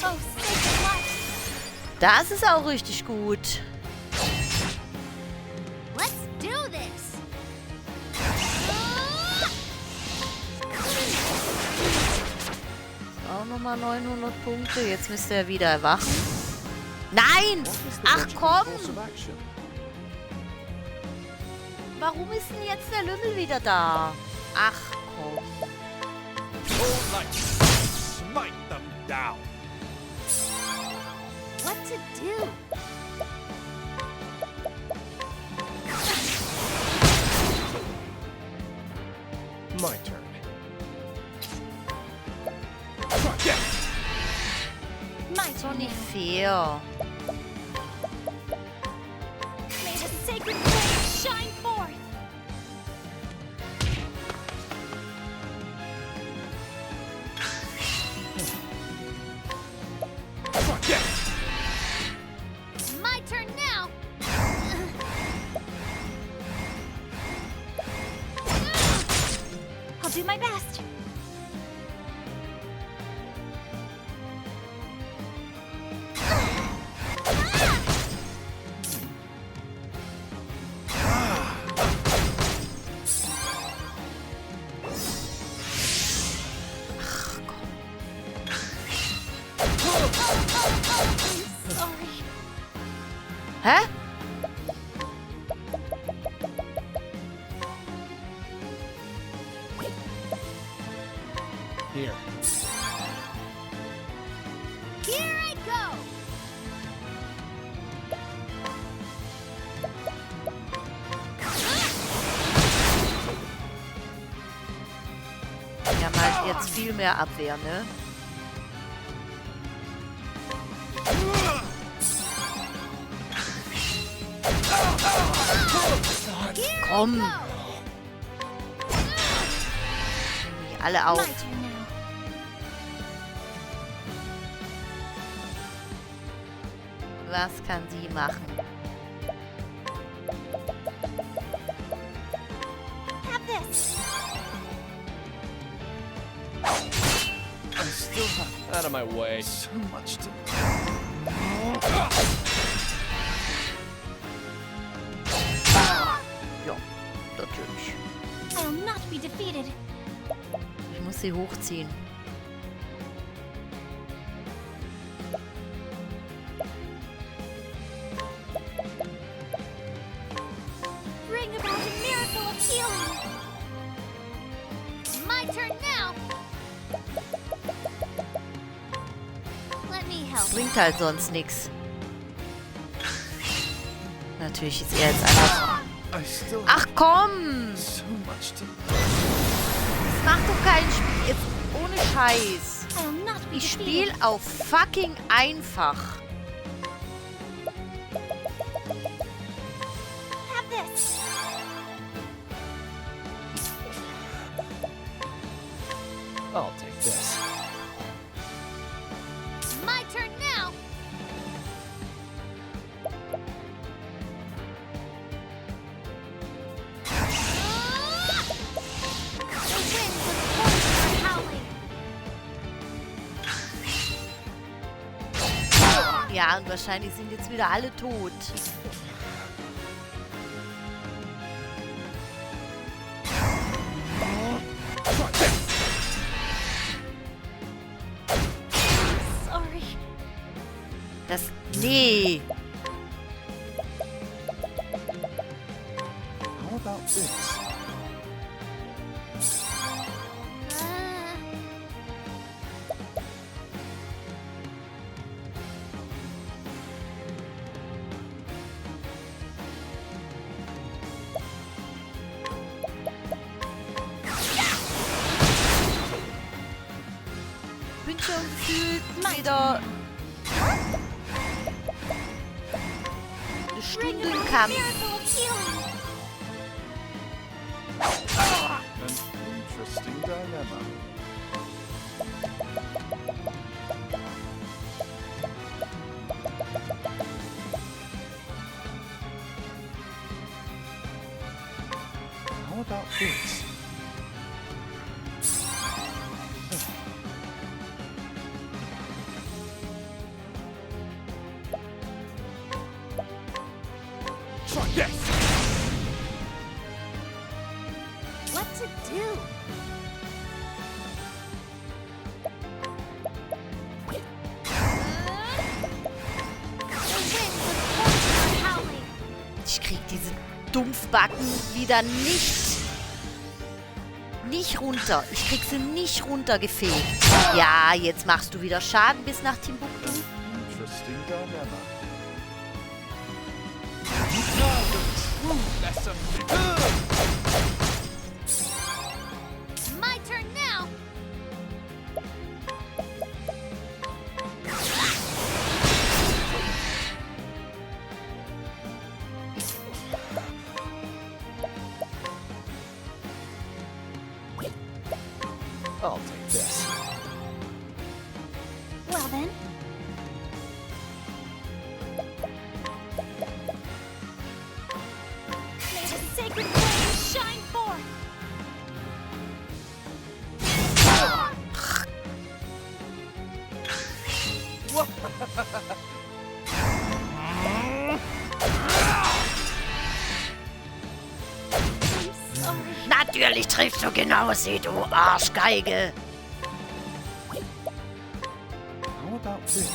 Oh, sacred light. Das ist auch richtig gut. Let's do this. Auch nochmal 900 Punkte. Jetzt müsste er wieder erwachen. Nein! What is the Ach logical komm! course of action? Warum ist denn jetzt der Lümmel wieder da? Ach komm. All light, smite them down. What to do? My turn. ist doch nicht fair. May the sacred flame shine forth. My turn now. I'll do my best. Sorry. Hä? Here. Here I go. Wir haben halt jetzt viel mehr Abwehr, ne? Komm! Die alle My auf. turn now. Was kann sie machen? Have this. I still have Out of my way. so much to. Ja, natürlich. I'll not be defeated. Ich muss sie hochziehen. Bring about a miracle of healing. My turn now. Let me help. Bringt halt sonst nichts. Natürlich ist er jetzt anders. I still have Ach komm! so much to. Das macht doch keinen Spiel. Jetzt ohne Scheiß. I'll not be Ich defeated. spiele auf fucking einfach. Have this. I'll take this. My turn now. The wind was voice for howling. Ja, und wahrscheinlich sind jetzt wieder alle tot. Sorry. Das... Nee. How about this? Bin schon gefühlt wieder eine Stunde im Kampf. Miracle of healing. An interesting dilemma. How about this? Try this! What to do? The wind was voice for howling. Ich krieg diese Dumpfbacken wieder nicht runter. Ich krieg sie nicht runtergefegt. Ja, jetzt machst du wieder Schaden bis nach Timbuktu. Interesting dilemma. My turn now. I'll take this. Well then. May the sacred flames shine forth. I'm sorry. Natürlich triffst du genau sie, du Arschgeige. How about this?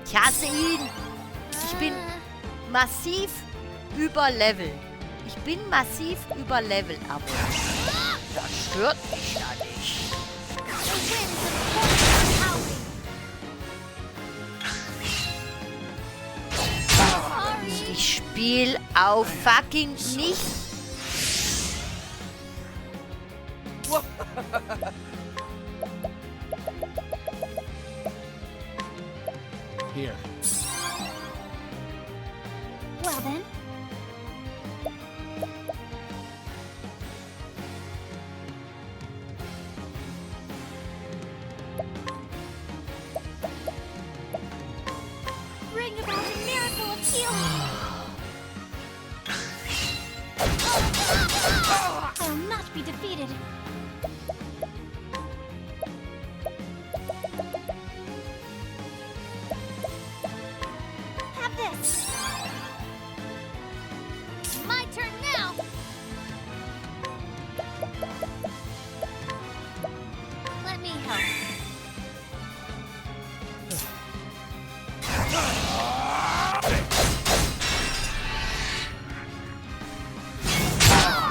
Ich hasse ihn. Ich bin massiv über Level. Ich bin massiv über Level, aber das stört mich ja nicht. The winds of force are howling. Sorry. Ich spiel auf fucking nicht. Here. Well then. Bring about a miracle of healing. I'll not be defeated. Have this. My turn now. Let me help.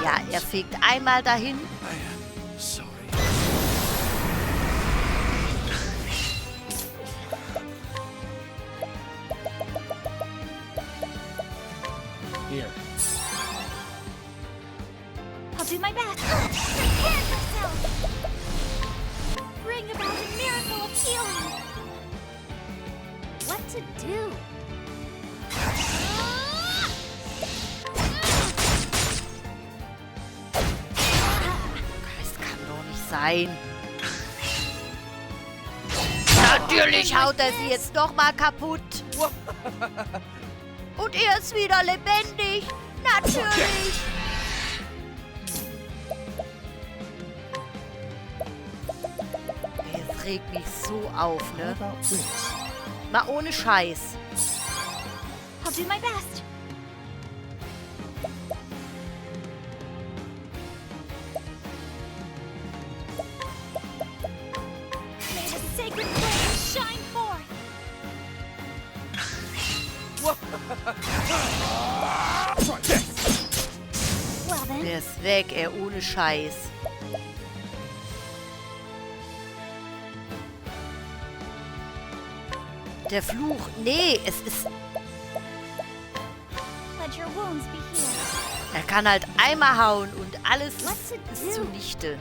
Ja, er fegt einmal dahin. Sorry. Here. I'll do my best. Prepare yourself. Bring about a miracle of healing. What to do? Das kann doch nicht sein. Natürlich haut er sie jetzt noch mal kaputt. Und er ist wieder lebendig. Natürlich. Es regt mich so auf, How ne? about this? Mal ohne Scheiß. I'll do my best. May the sacred flames shine forth. Well then. Der ist weg, ey, ohne Scheiß. Der Fluch. Nee, es ist... Let your wounds be healed. Er kann halt einmal hauen und alles What's it ist do? zunichte.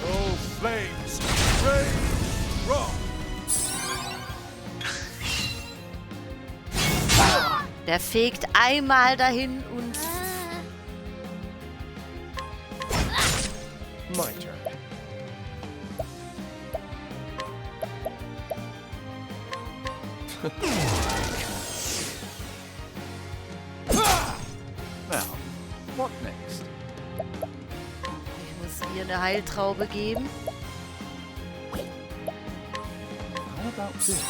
Oh, flames, rage strong. Der fegt einmal dahin und... My turn. Now, what next? Ich muss ihr eine Heiltraube geben. How about this?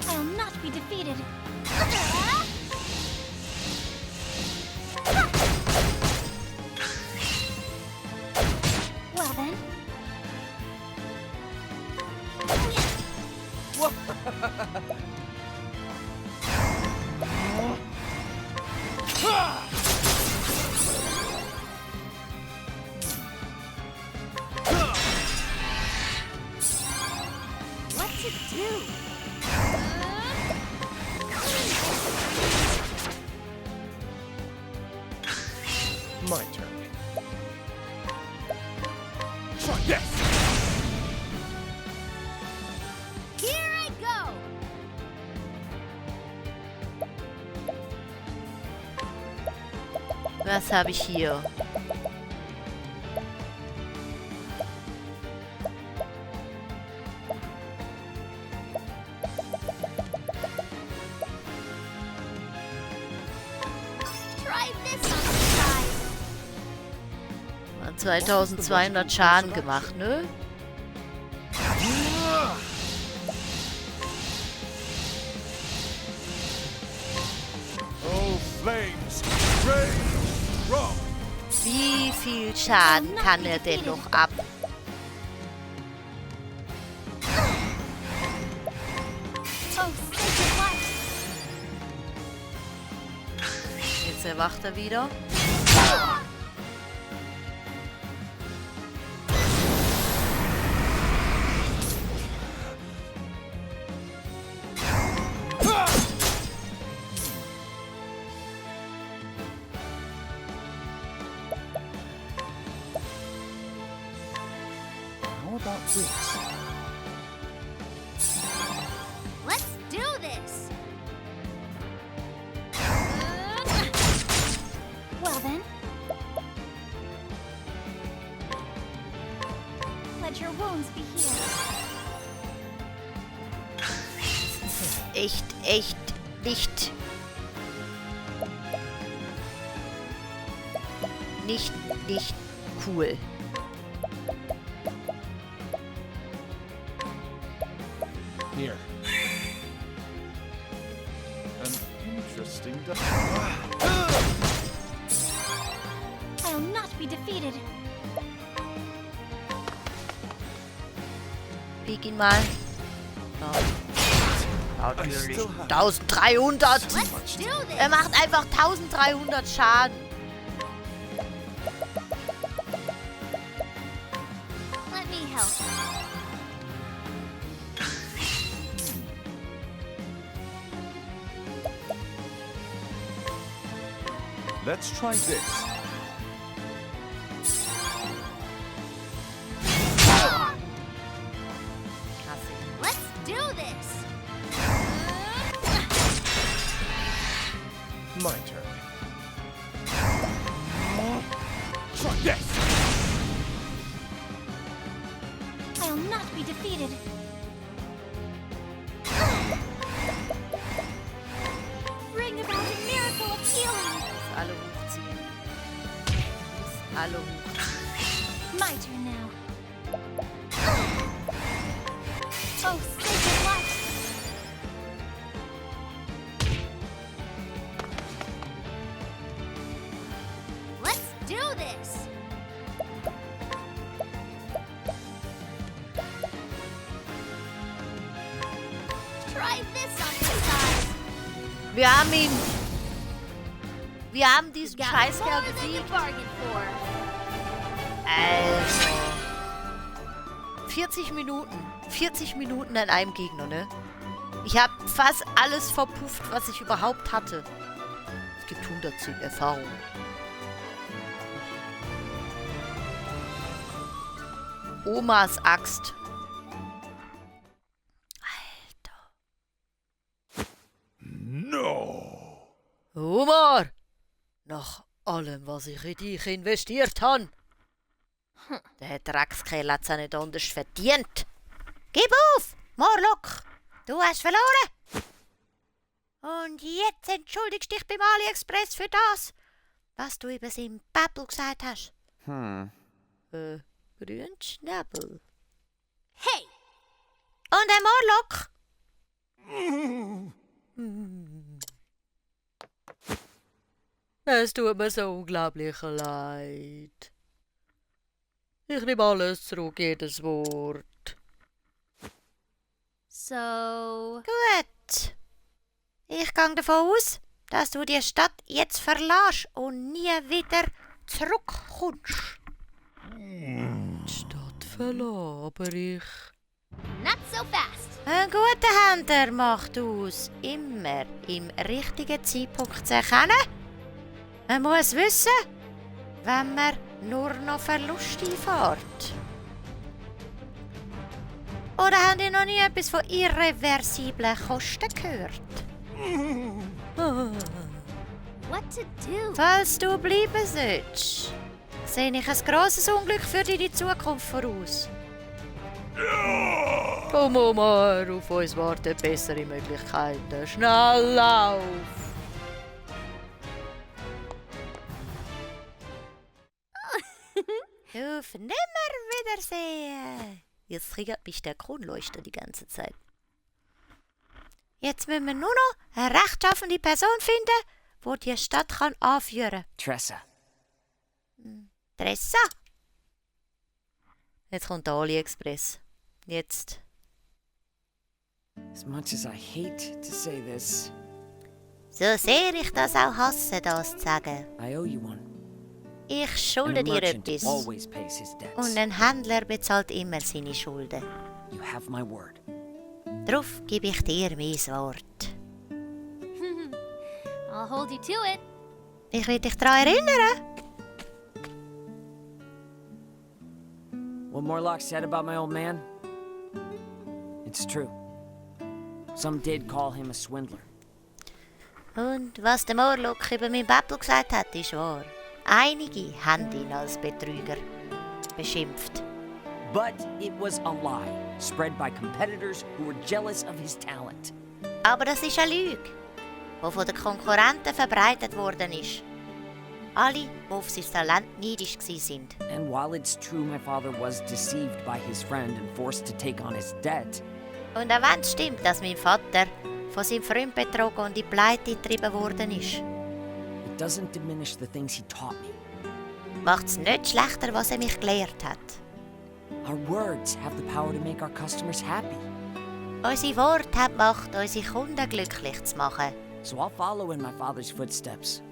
I'll not be defeated. Well then. What to do? My turn. Try this! Here I go! Was habe ich hier? Try this on the side. 2200 Schaden gemacht, ne? Oh, flames! Rage! Rock! Wie viel Schaden kann er denn noch ab? Oh, sacred light. Jetzt erwacht er wieder. How about this? Let's do this! Well then. Let your wounds be healed. Echt nicht. Nicht cool. Here. An interesting. I'll not be defeated. Piek ihn mal. Ja. I still have 1300! Let's do this! Er macht einfach 1300 Schaden. Let me help. Let's try this. Let's do this! My turn. Try this! I'll not be defeated. Bring about a miracle of healing. Alle hochziehen. Alle hoch. My turn now. Oh, sacred light. Let's do this! Try this on the side. Wir haben ihn. Wir haben diesen Got Scheißkerl more than you besiegt. bargained for. Also. 40 Minuten. 40 Minuten an einem Gegner, ne? Ich habe fast alles verpufft, was ich überhaupt hatte. Es gibt 110 Erfahrungen. Omas Axt. Alter. No! Omar! Nach allem, was ich in dich investiert habe. Der Dreckskerl hat es nicht anders verdient. Gib auf, Morlock! Du hast verloren! Und jetzt entschuldigst dich beim AliExpress für das, was du über seinen Babbel gesagt hast. Grünschnabel. Hey! Und ein Morlock? Es tut mir so unglaublich leid. Ich nehme alles zurück, jedes Wort. So, Gut. Ich gehe davon aus, dass du die Stadt jetzt verlässt und nie wieder zurückkommst. Die Stadt verlassen, aber ich... not so fast. Ein guter Händler macht aus, immer im richtigen Zeitpunkt zu erkennen. Man muss wissen, wenn man nur noch Verlust einfährt? Oder habt ihr noch nie etwas von irreversiblen Kosten gehört? What to do? Falls du bleiben sollst, sehe ich ein grosses Unglück für deine Zukunft voraus. Komm, Omar, auf uns warten bessere Möglichkeiten. Schnell lauf! Auf Nimmerwiedersehen! Jetzt triggert mich der Kronleuchter die ganze Zeit. Jetzt müssen wir nur noch eine rechtschaffende Person finden, die die Stadt kann anführen kann. Tressa. Tressa! Jetzt kommt der AliExpress. Jetzt. As much as I hate to say this, So sehr ich das auch hasse, das zu sagen. I owe you one. Ich And schulde a dir merchant etwas. always pays his debts. Und ein Händler bezahlt immer seine Schulden. You have my word. Darauf gebe ich dir mein Wort. I'll hold you to it. Ich will dich daran erinnern. What Morlock said about my old man? It's true. Some did call him a swindler. Und was der Morlock über meinen Battle gesagt hat, ist wahr. Einige haben ihn als Betrüger beschimpft. But it was a lie, spread by competitors who were jealous of his talent. Aber das ist eine Lüge, die von den Konkurrenten verbreitet worden ist. Alle, die auf sein Talent neidisch waren. And while it's true my father was deceived by his friend and forced to take on his debt, Und auch wenn es stimmt, dass mein Vater von seinem Freund betrogen und in die Pleite getrieben worden ist, it doesn't diminish the things he taught me. macht es nicht schlechter, was er mich gelehrt hat. Our words have the power to make our customers happy. Unsere Worte haben die Macht, unsere Kunden glücklich zu machen. So I'll follow in my father's footsteps,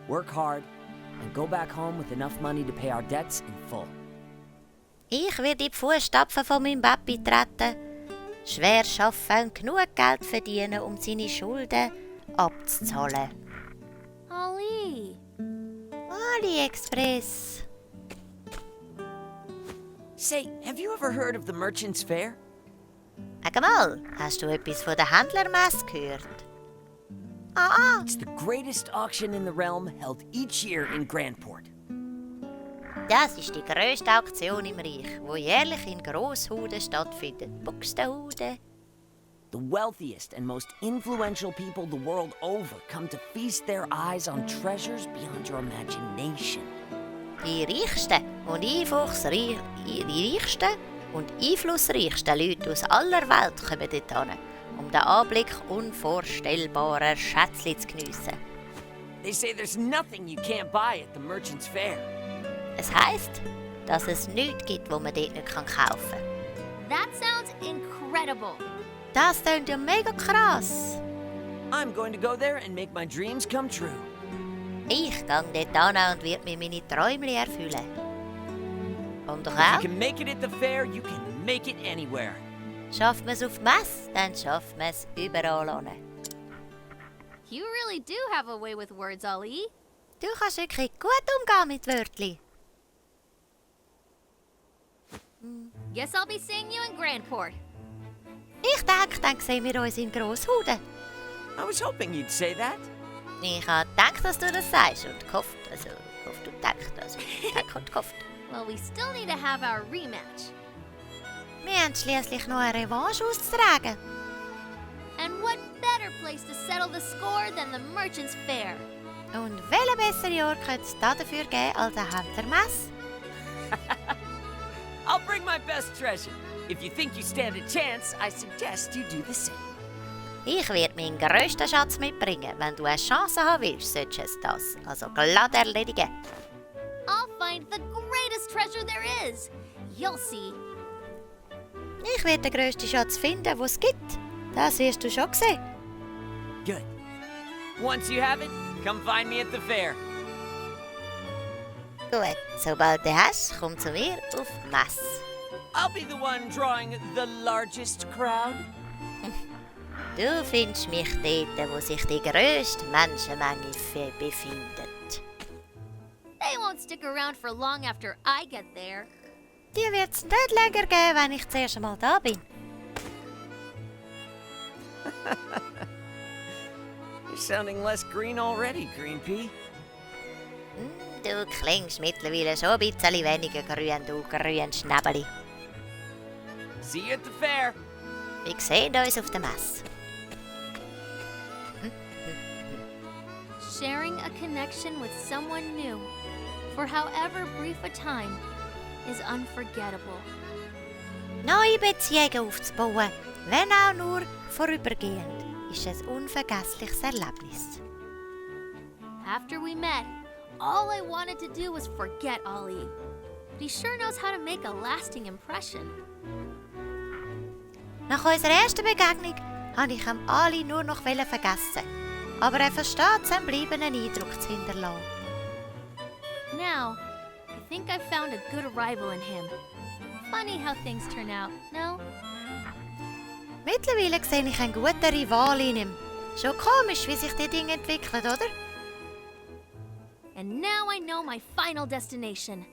work hard, and go back home with enough money to pay our debts in full. Ich werde in die Fußstapfen von meinem Papi treten, schwer arbeiten und genug Geld verdienen, um seine Schulden abzuzahlen. Ali. AliExpress. Say, have you ever heard of the Merchant's Fair? Sag mal, hast du etwas von der Händlermesse gehört? Ah, It's the greatest auction in the realm held each year in Grandport. das ist die grösste Auktion im Reich, die jährlich in Grosshuden stattfindet. Buxtehude. The wealthiest and most influential people the world over come to feast their eyes on treasures beyond your imagination. Die reichsten und einflussreichsten Leute aus aller Welt kommen dort hin, um den Anblick unvorstellbarer Schätzchen zu geniessen. They say there's nothing you can't buy at the Merchant's Fair. Es heisst, dass es nichts gibt, was man dort nicht kaufen kann. That sounds incredible. Das klingt ja mega krass. I'm going to go there and make my dreams come true. Ich gehe dort hin und werde mir meine Träume erfüllen. Und doch If you auch, can make it at the fair, you can make it anywhere. schafft man es auf die Messe, dann schafft man es überall hin. You really do have a way with words, Ali. Du kannst wirklich gut umgehen mit Wörtchen. Guess I'll be seeing you in Grandport. Ich denke, dann sehen wir uns in Grosshuden. I was hoping you'd say that. Ich habe gedacht, dass du das sagst und gehofft, du denkst, und gehofft. Well, we still need to have our rematch. Wir haben schliesslich noch eine Revanche auszutragen. And what better place to settle the score than the Merchant's Fair? Und welchen besseren Ort könnte es dafür geben als eine Händlermesse? I'll bring my best treasure. If you think you stand a chance, I suggest you do the same. Ich werde meinen grössten Schatz mitbringen. Wenn du eine Chance haben willst, solltest du es das also glatt erledigen. I'll find the greatest treasure there is. You'll see. Ich werde den grössten Schatz finden, den es gibt. Das wirst du schon sehen. Good. Once you have it, come find me at the fair. Gut, sobald du hast, komm zu mir auf die Messe. I'll be the one drawing the largest crowd. Du findest mich dort, wo sich die grösste Menschenmenge befindet. They won't stick around for long after I get there. Die wird's nicht länger geben, wenn ich zuerst einmal da bin. You're sounding less green already, Green Pea. Du klingst mittlerweile schon ein bisschen weniger grün, du grün Schnäbeli. See you at the fair. Wir sehen uns auf der Messe. Sharing a connection with someone new, for however brief a time, is unforgettable. Neue Beziehungen aufzubauen, wenn auch nur vorübergehend, ist ein unvergessliches Erlebnis. After we met, all I wanted to do was forget Ali. But he sure knows how to make a lasting impression. Nach unserer ersten Begegnung wollte ich Ali nur noch vergessen. Aber er versteht, seinen bleibenden Eindruck zu hinterlassen. Now, I think I've found a good rival in him. Funny how things turn out, no? Mittlerweile sehe ich einen guten Rival in ihm. Schon komisch, wie sich die Dinge entwickeln, oder? And now I know my final destination,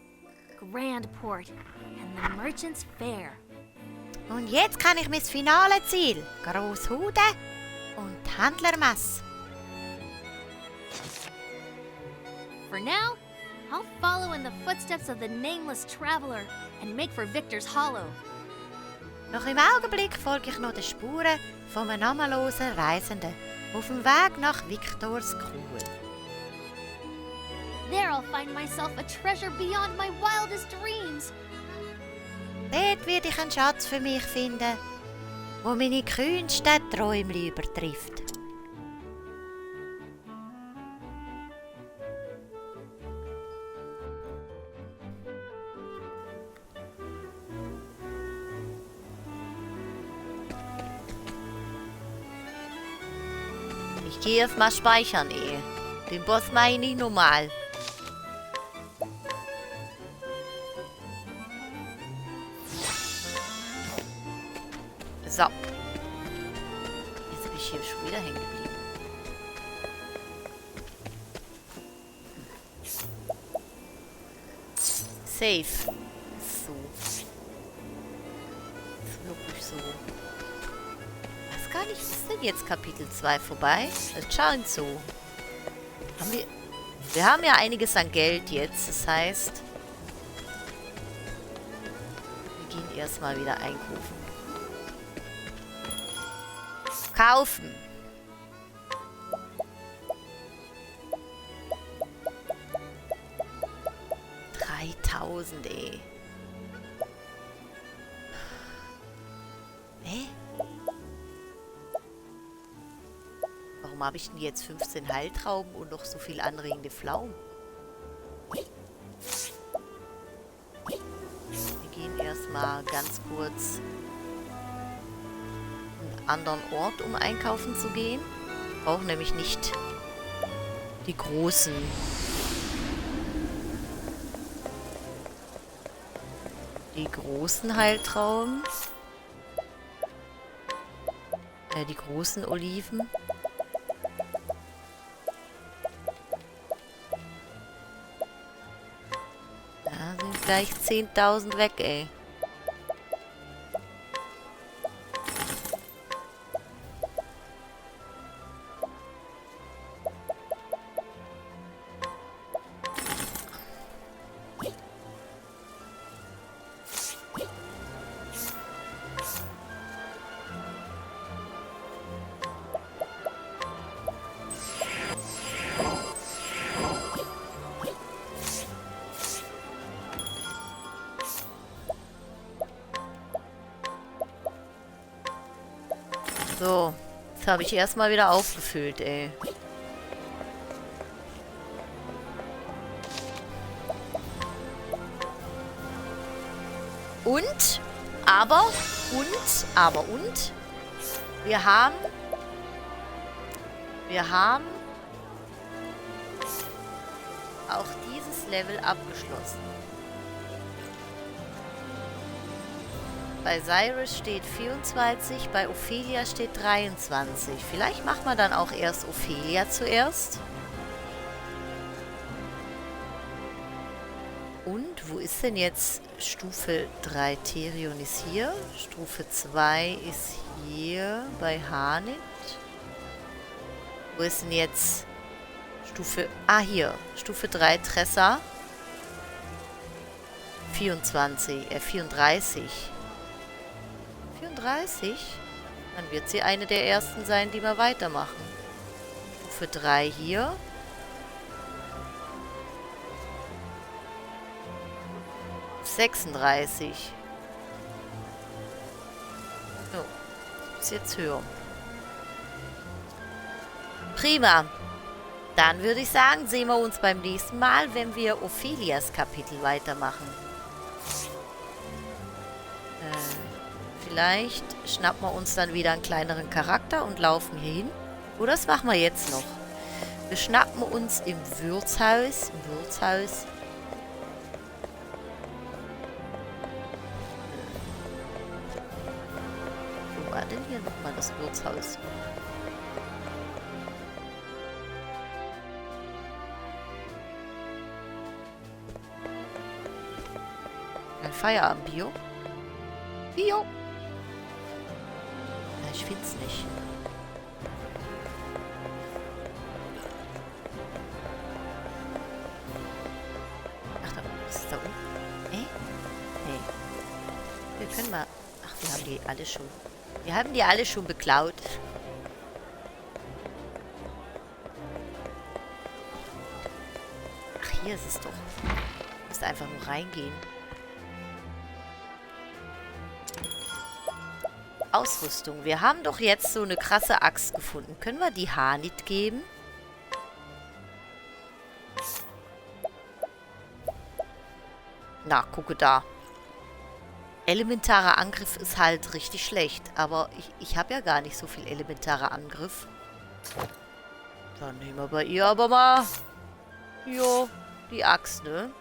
Grand Port and the Merchant's Fair. Und jetzt kann ich mein finale Ziel, Grosshude und die Händlermesse. For now, I'll follow in the footsteps of the nameless traveler and make for Victor's Hollow. Noch im Augenblick folge ich noch den Spuren von einem namenlosen Reisenden auf dem Weg nach Victors Kuhl. There I'll find myself a treasure beyond my wildest dreams. Dort werde ich einen Schatz für mich finden, wo meine kühnsten Träume übertrifft. Ich gehe erstmal speichern, Den Boss meine ich normal. So. Jetzt bin ich hier schon wieder hängen geblieben. Safe. So. Ist wirklich so. Weiß gar nicht, ist denn jetzt Kapitel 2 vorbei? Das scheint so. Wir haben ja einiges an Geld jetzt, das heißt, wir gehen erstmal wieder einkaufen. Kaufen. $3.000, ey. Warum habe ich denn jetzt 15 Heiltrauben und noch so viel anregende Pflaumen? Wir gehen erstmal ganz kurz einen anderen Ort, um einkaufen zu gehen. Wir brauchen nämlich nicht die großen Heiltrauben. Die großen Oliven. Da sind gleich 10.000 weg, ey. So, jetzt habe ich erstmal wieder aufgefüllt, ey. Und, wir haben auch dieses Level abgeschlossen. Bei Cyrus steht 24, bei Ophelia steht 23. Vielleicht machen wir dann auch erst Ophelia zuerst. Und wo ist denn jetzt Stufe 3? Therion ist hier. Stufe 2 ist hier bei Hanit. Wo ist denn jetzt Stufe... Ah, hier. Stufe 3 Tressa. 34. 34. Dann wird sie eine der ersten sein, die wir weitermachen. Stufe 3 hier. So, ist jetzt höher. Prima. Dann würde ich sagen, sehen wir uns beim nächsten Mal, wenn wir Ophelias Kapitel weitermachen. Vielleicht schnappen wir uns dann wieder einen kleineren Charakter und laufen hier hin. Oder das machen wir jetzt noch. Wir schnappen uns im Wirtshaus. Wo war denn hier nochmal das Wirtshaus? Ein Feierabend-Bio? Bio! Ja, ich find's nicht. Ach, da oben. Ist es da oben? Nee. Wir können mal... Ach, wir haben die alle schon... Wir haben die alle schon beklaut. Ach, hier ist es doch. Du musst einfach nur reingehen. Ausrüstung. Wir haben doch jetzt so eine krasse Axt gefunden. Können wir die Hanit geben? Na, gucke da. Elementarer Angriff ist halt richtig schlecht. Aber ich habe ja gar nicht so viel elementarer Angriff. Dann nehmen wir bei ihr aber mal... Jo, die Axt, ne?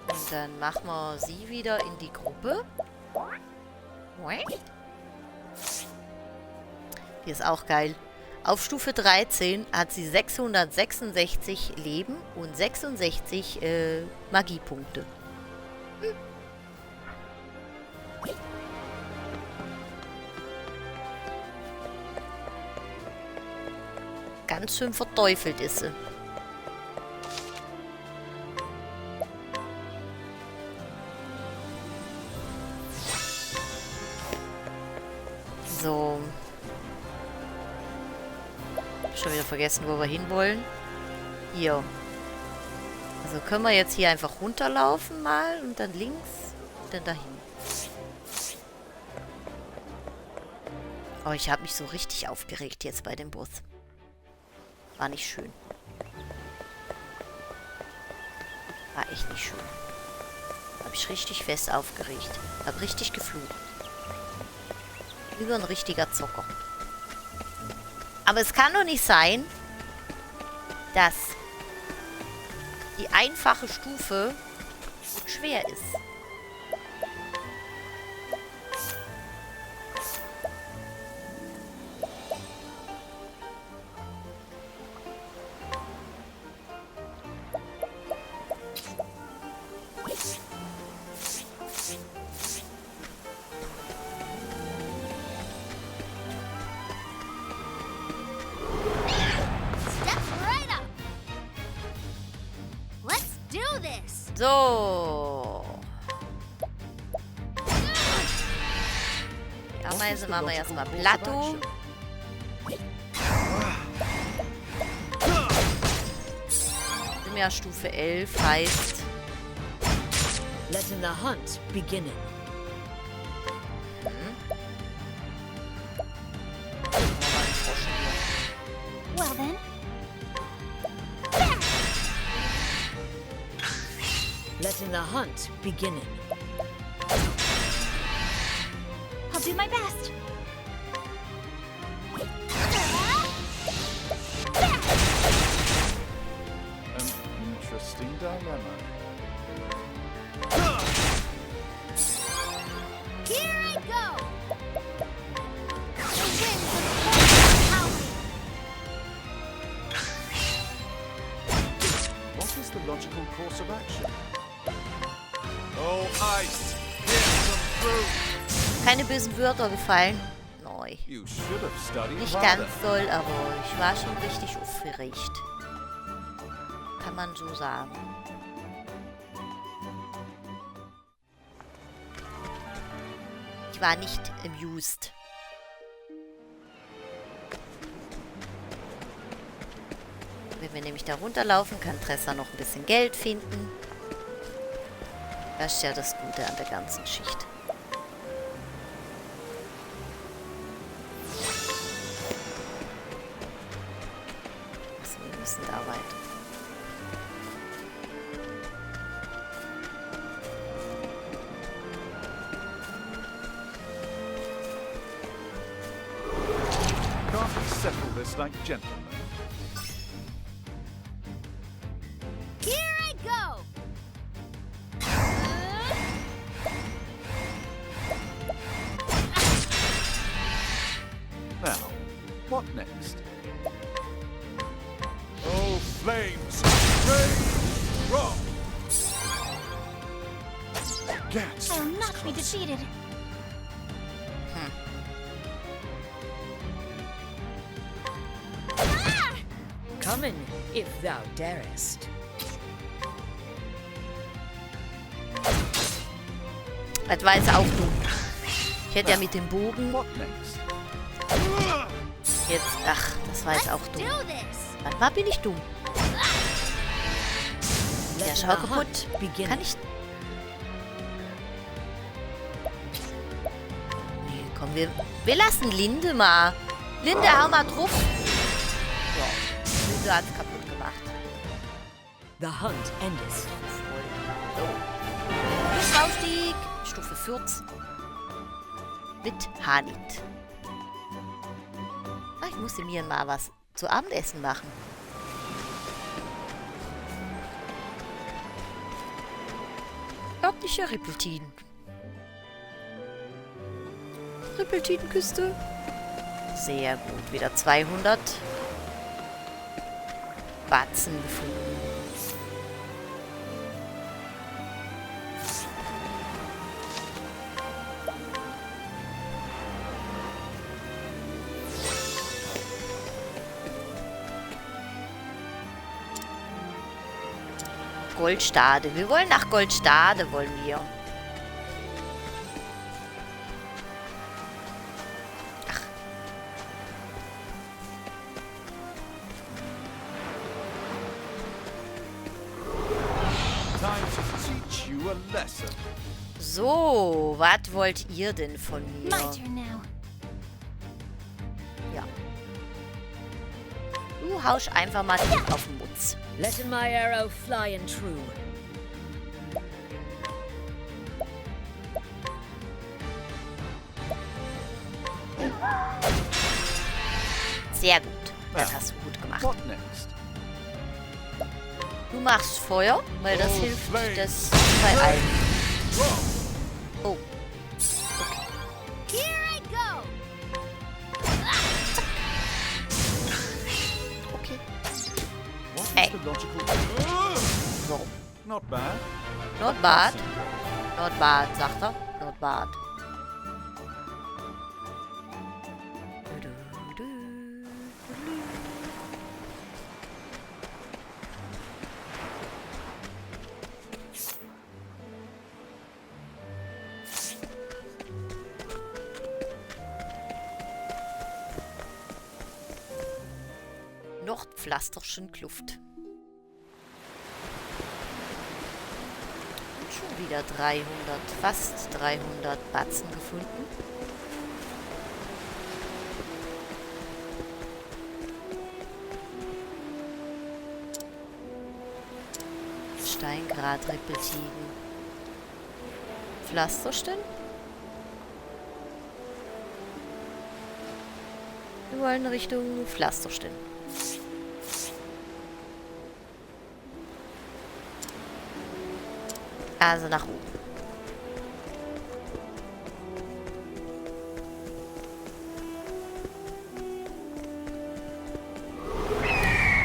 Und dann machen wir sie wieder in die Gruppe. Die ist auch geil. Auf Stufe 13 hat sie 666 Leben und 66 Magiepunkte. Ganz schön verteufelt ist sie. So. Schon wieder vergessen, wo wir hinwollen. Hier. Also können wir jetzt hier einfach runterlaufen mal und dann links und dann dahin. Oh, ich habe mich so richtig aufgeregt jetzt bei dem Boss. War nicht schön. War echt nicht schön. Habe ich richtig fest aufgeregt. Hab richtig geflucht. Wie so ein richtiger Zocker. Aber es kann doch nicht sein, dass die einfache Stufe so schwer ist. So. Die Ameise machen wir erstmal Plato. Sind ja Stufe 11, heißt... Letting the hunt begin. Well then. Letting the hunt begin. I'll do my best. An interesting dilemma. Here I go! The winds of course of action. Oh, ice! Here's some fruit! Keine bösen Wörter gefallen. Neu. You should have studied Nicht harder. ganz doll, aber ich war schon richtig aufgeregt. Kann man so sagen. Ich war nicht amused. Wenn wir nämlich da runterlaufen, kann Tressa noch ein bisschen Geld finden. Das ist ja das Gute an der ganzen Geschichte. Also wir müssen da weiter. Can't we settle this like gentlemen? Here I go! Now, what next? Oh, flames! Rain! Drop! Gats! I'll not be defeated. Come in, if thou darest. Das war jetzt auch dumm. Ich hätte ja mit dem Bogen What next? jetzt... Ach, das war jetzt auch Do dumm. this! Wann bin ich dumm? Der Let Schau the kaputt. hunt begin. Kann ich... Nee, komm, wir lassen Linde mal. Linde, hau mal drauf. So, Linde hat's kaputt gemacht. The hunt endeth. Aufstieg, Stufe 14. Mit Hanit. Ach, ich musste mir mal was zu Abendessen machen. Örtliche Rippeltiden. Rippeltidenküste. Sehr gut. Wieder 200 Batzen gefunden. Goldstade. Wir wollen nach Goldstade, wollen wir. Ach. Time to teach you a lesson. So, was wollt ihr denn von mir? My turn now. Ja. Du hausch einfach mal auf den Mutz. Let my arrow fly and true. Sehr gut. Das hast du gut gemacht. What next? Du machst Feuer, weil das Oh, hilft flames. das bei allen. Drop! Oh. Here I go! Okay. What is Hey. the logical... So. Not bad. Not bad. Not bad, sagt er. Not bad. Nordpflasterschen Kluft. Und schon wieder 300, fast 300 Batzen gefunden. Steingrat, Rippeltigen. Pflasterstein? Wir wollen Richtung Pflasterstein. Also nach oben.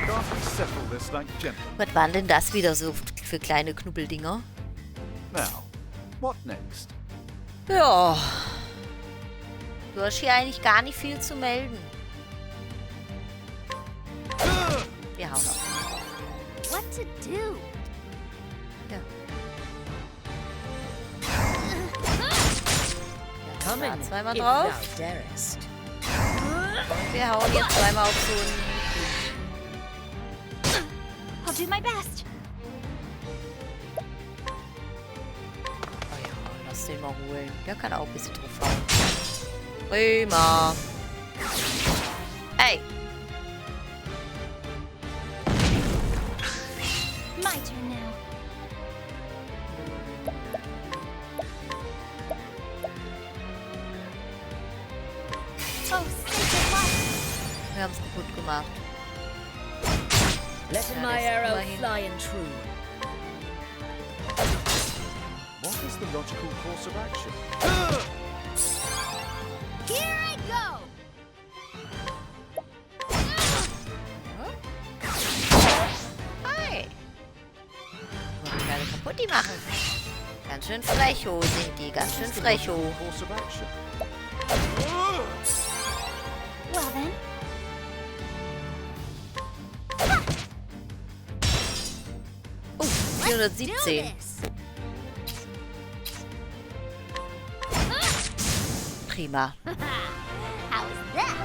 Can't we settle this like gentlemen? Was waren denn das wieder so für kleine Knubbeldinger. Now, what next? Ja. Du hast hier eigentlich gar nicht viel zu melden. Wir hauen auf. What to do? Ja. Coming Da zweimal if drauf. thou darest. Und wir hauen jetzt zweimal auf so einen... I'll do my best. Oh ja, lass den mal holen. Der kann auch ein bisschen drauf hauen. Prima. Hey. My turn now. Oh, sacred light. Wir haben es kaputt gemacht. Let Ja, my das arrow immerhin. fly and true. What is the logical course of action? Here I go! Hi. Wollen wir alle kaputt die machen? Ganz schön frecho sind die. Ganz schön frecho. Course of action. Well then. Oh, Let's do 417. this! Prima. How's that?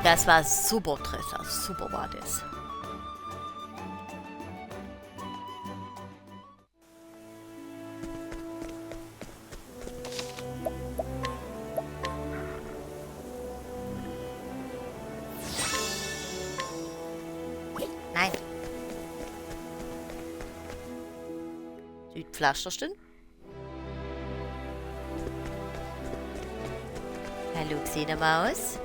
Das war super, Tressa. Super war das. Nein. Südpflastersten. Hallo, Xenemaus.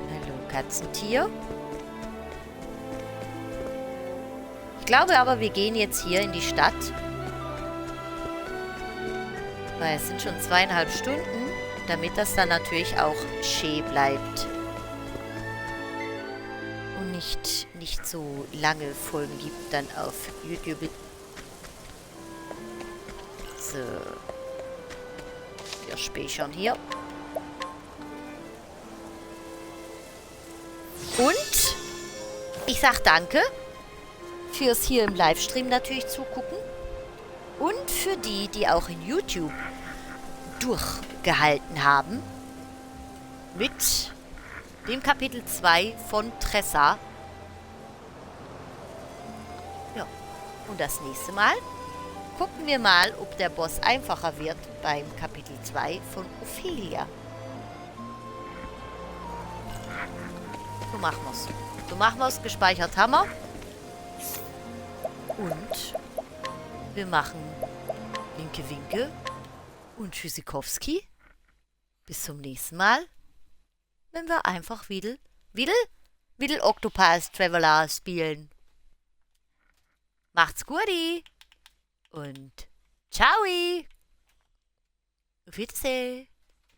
Hallo, Katzentier. Ich glaube aber, wir gehen jetzt hier in die Stadt. Weil es sind schon 2,5 Stunden, damit das dann natürlich auch schön bleibt. Und nicht so lange Folgen gibt dann auf YouTube. So. Wir speichern hier. Und ich sag danke fürs hier im Livestream natürlich zugucken. Und für die, die auch in YouTube durchgehalten haben. Mit dem Kapitel 2 von Tressa. Ja, und das nächste Mal gucken wir mal, ob der Boss einfacher wird beim Kapitel 2 von Ophelia. So machen wir es. So machen wir es. Gespeichert haben wir. Und wir machen Winke Winke und Tschüssikowski. Bis zum nächsten Mal. Wenn wir einfach Widel Octopus Traveler spielen. Macht's guti. Und ciao. Auf Wiedersehen.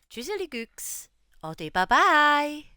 Tschüsseli Güchs. Ade, bye bye.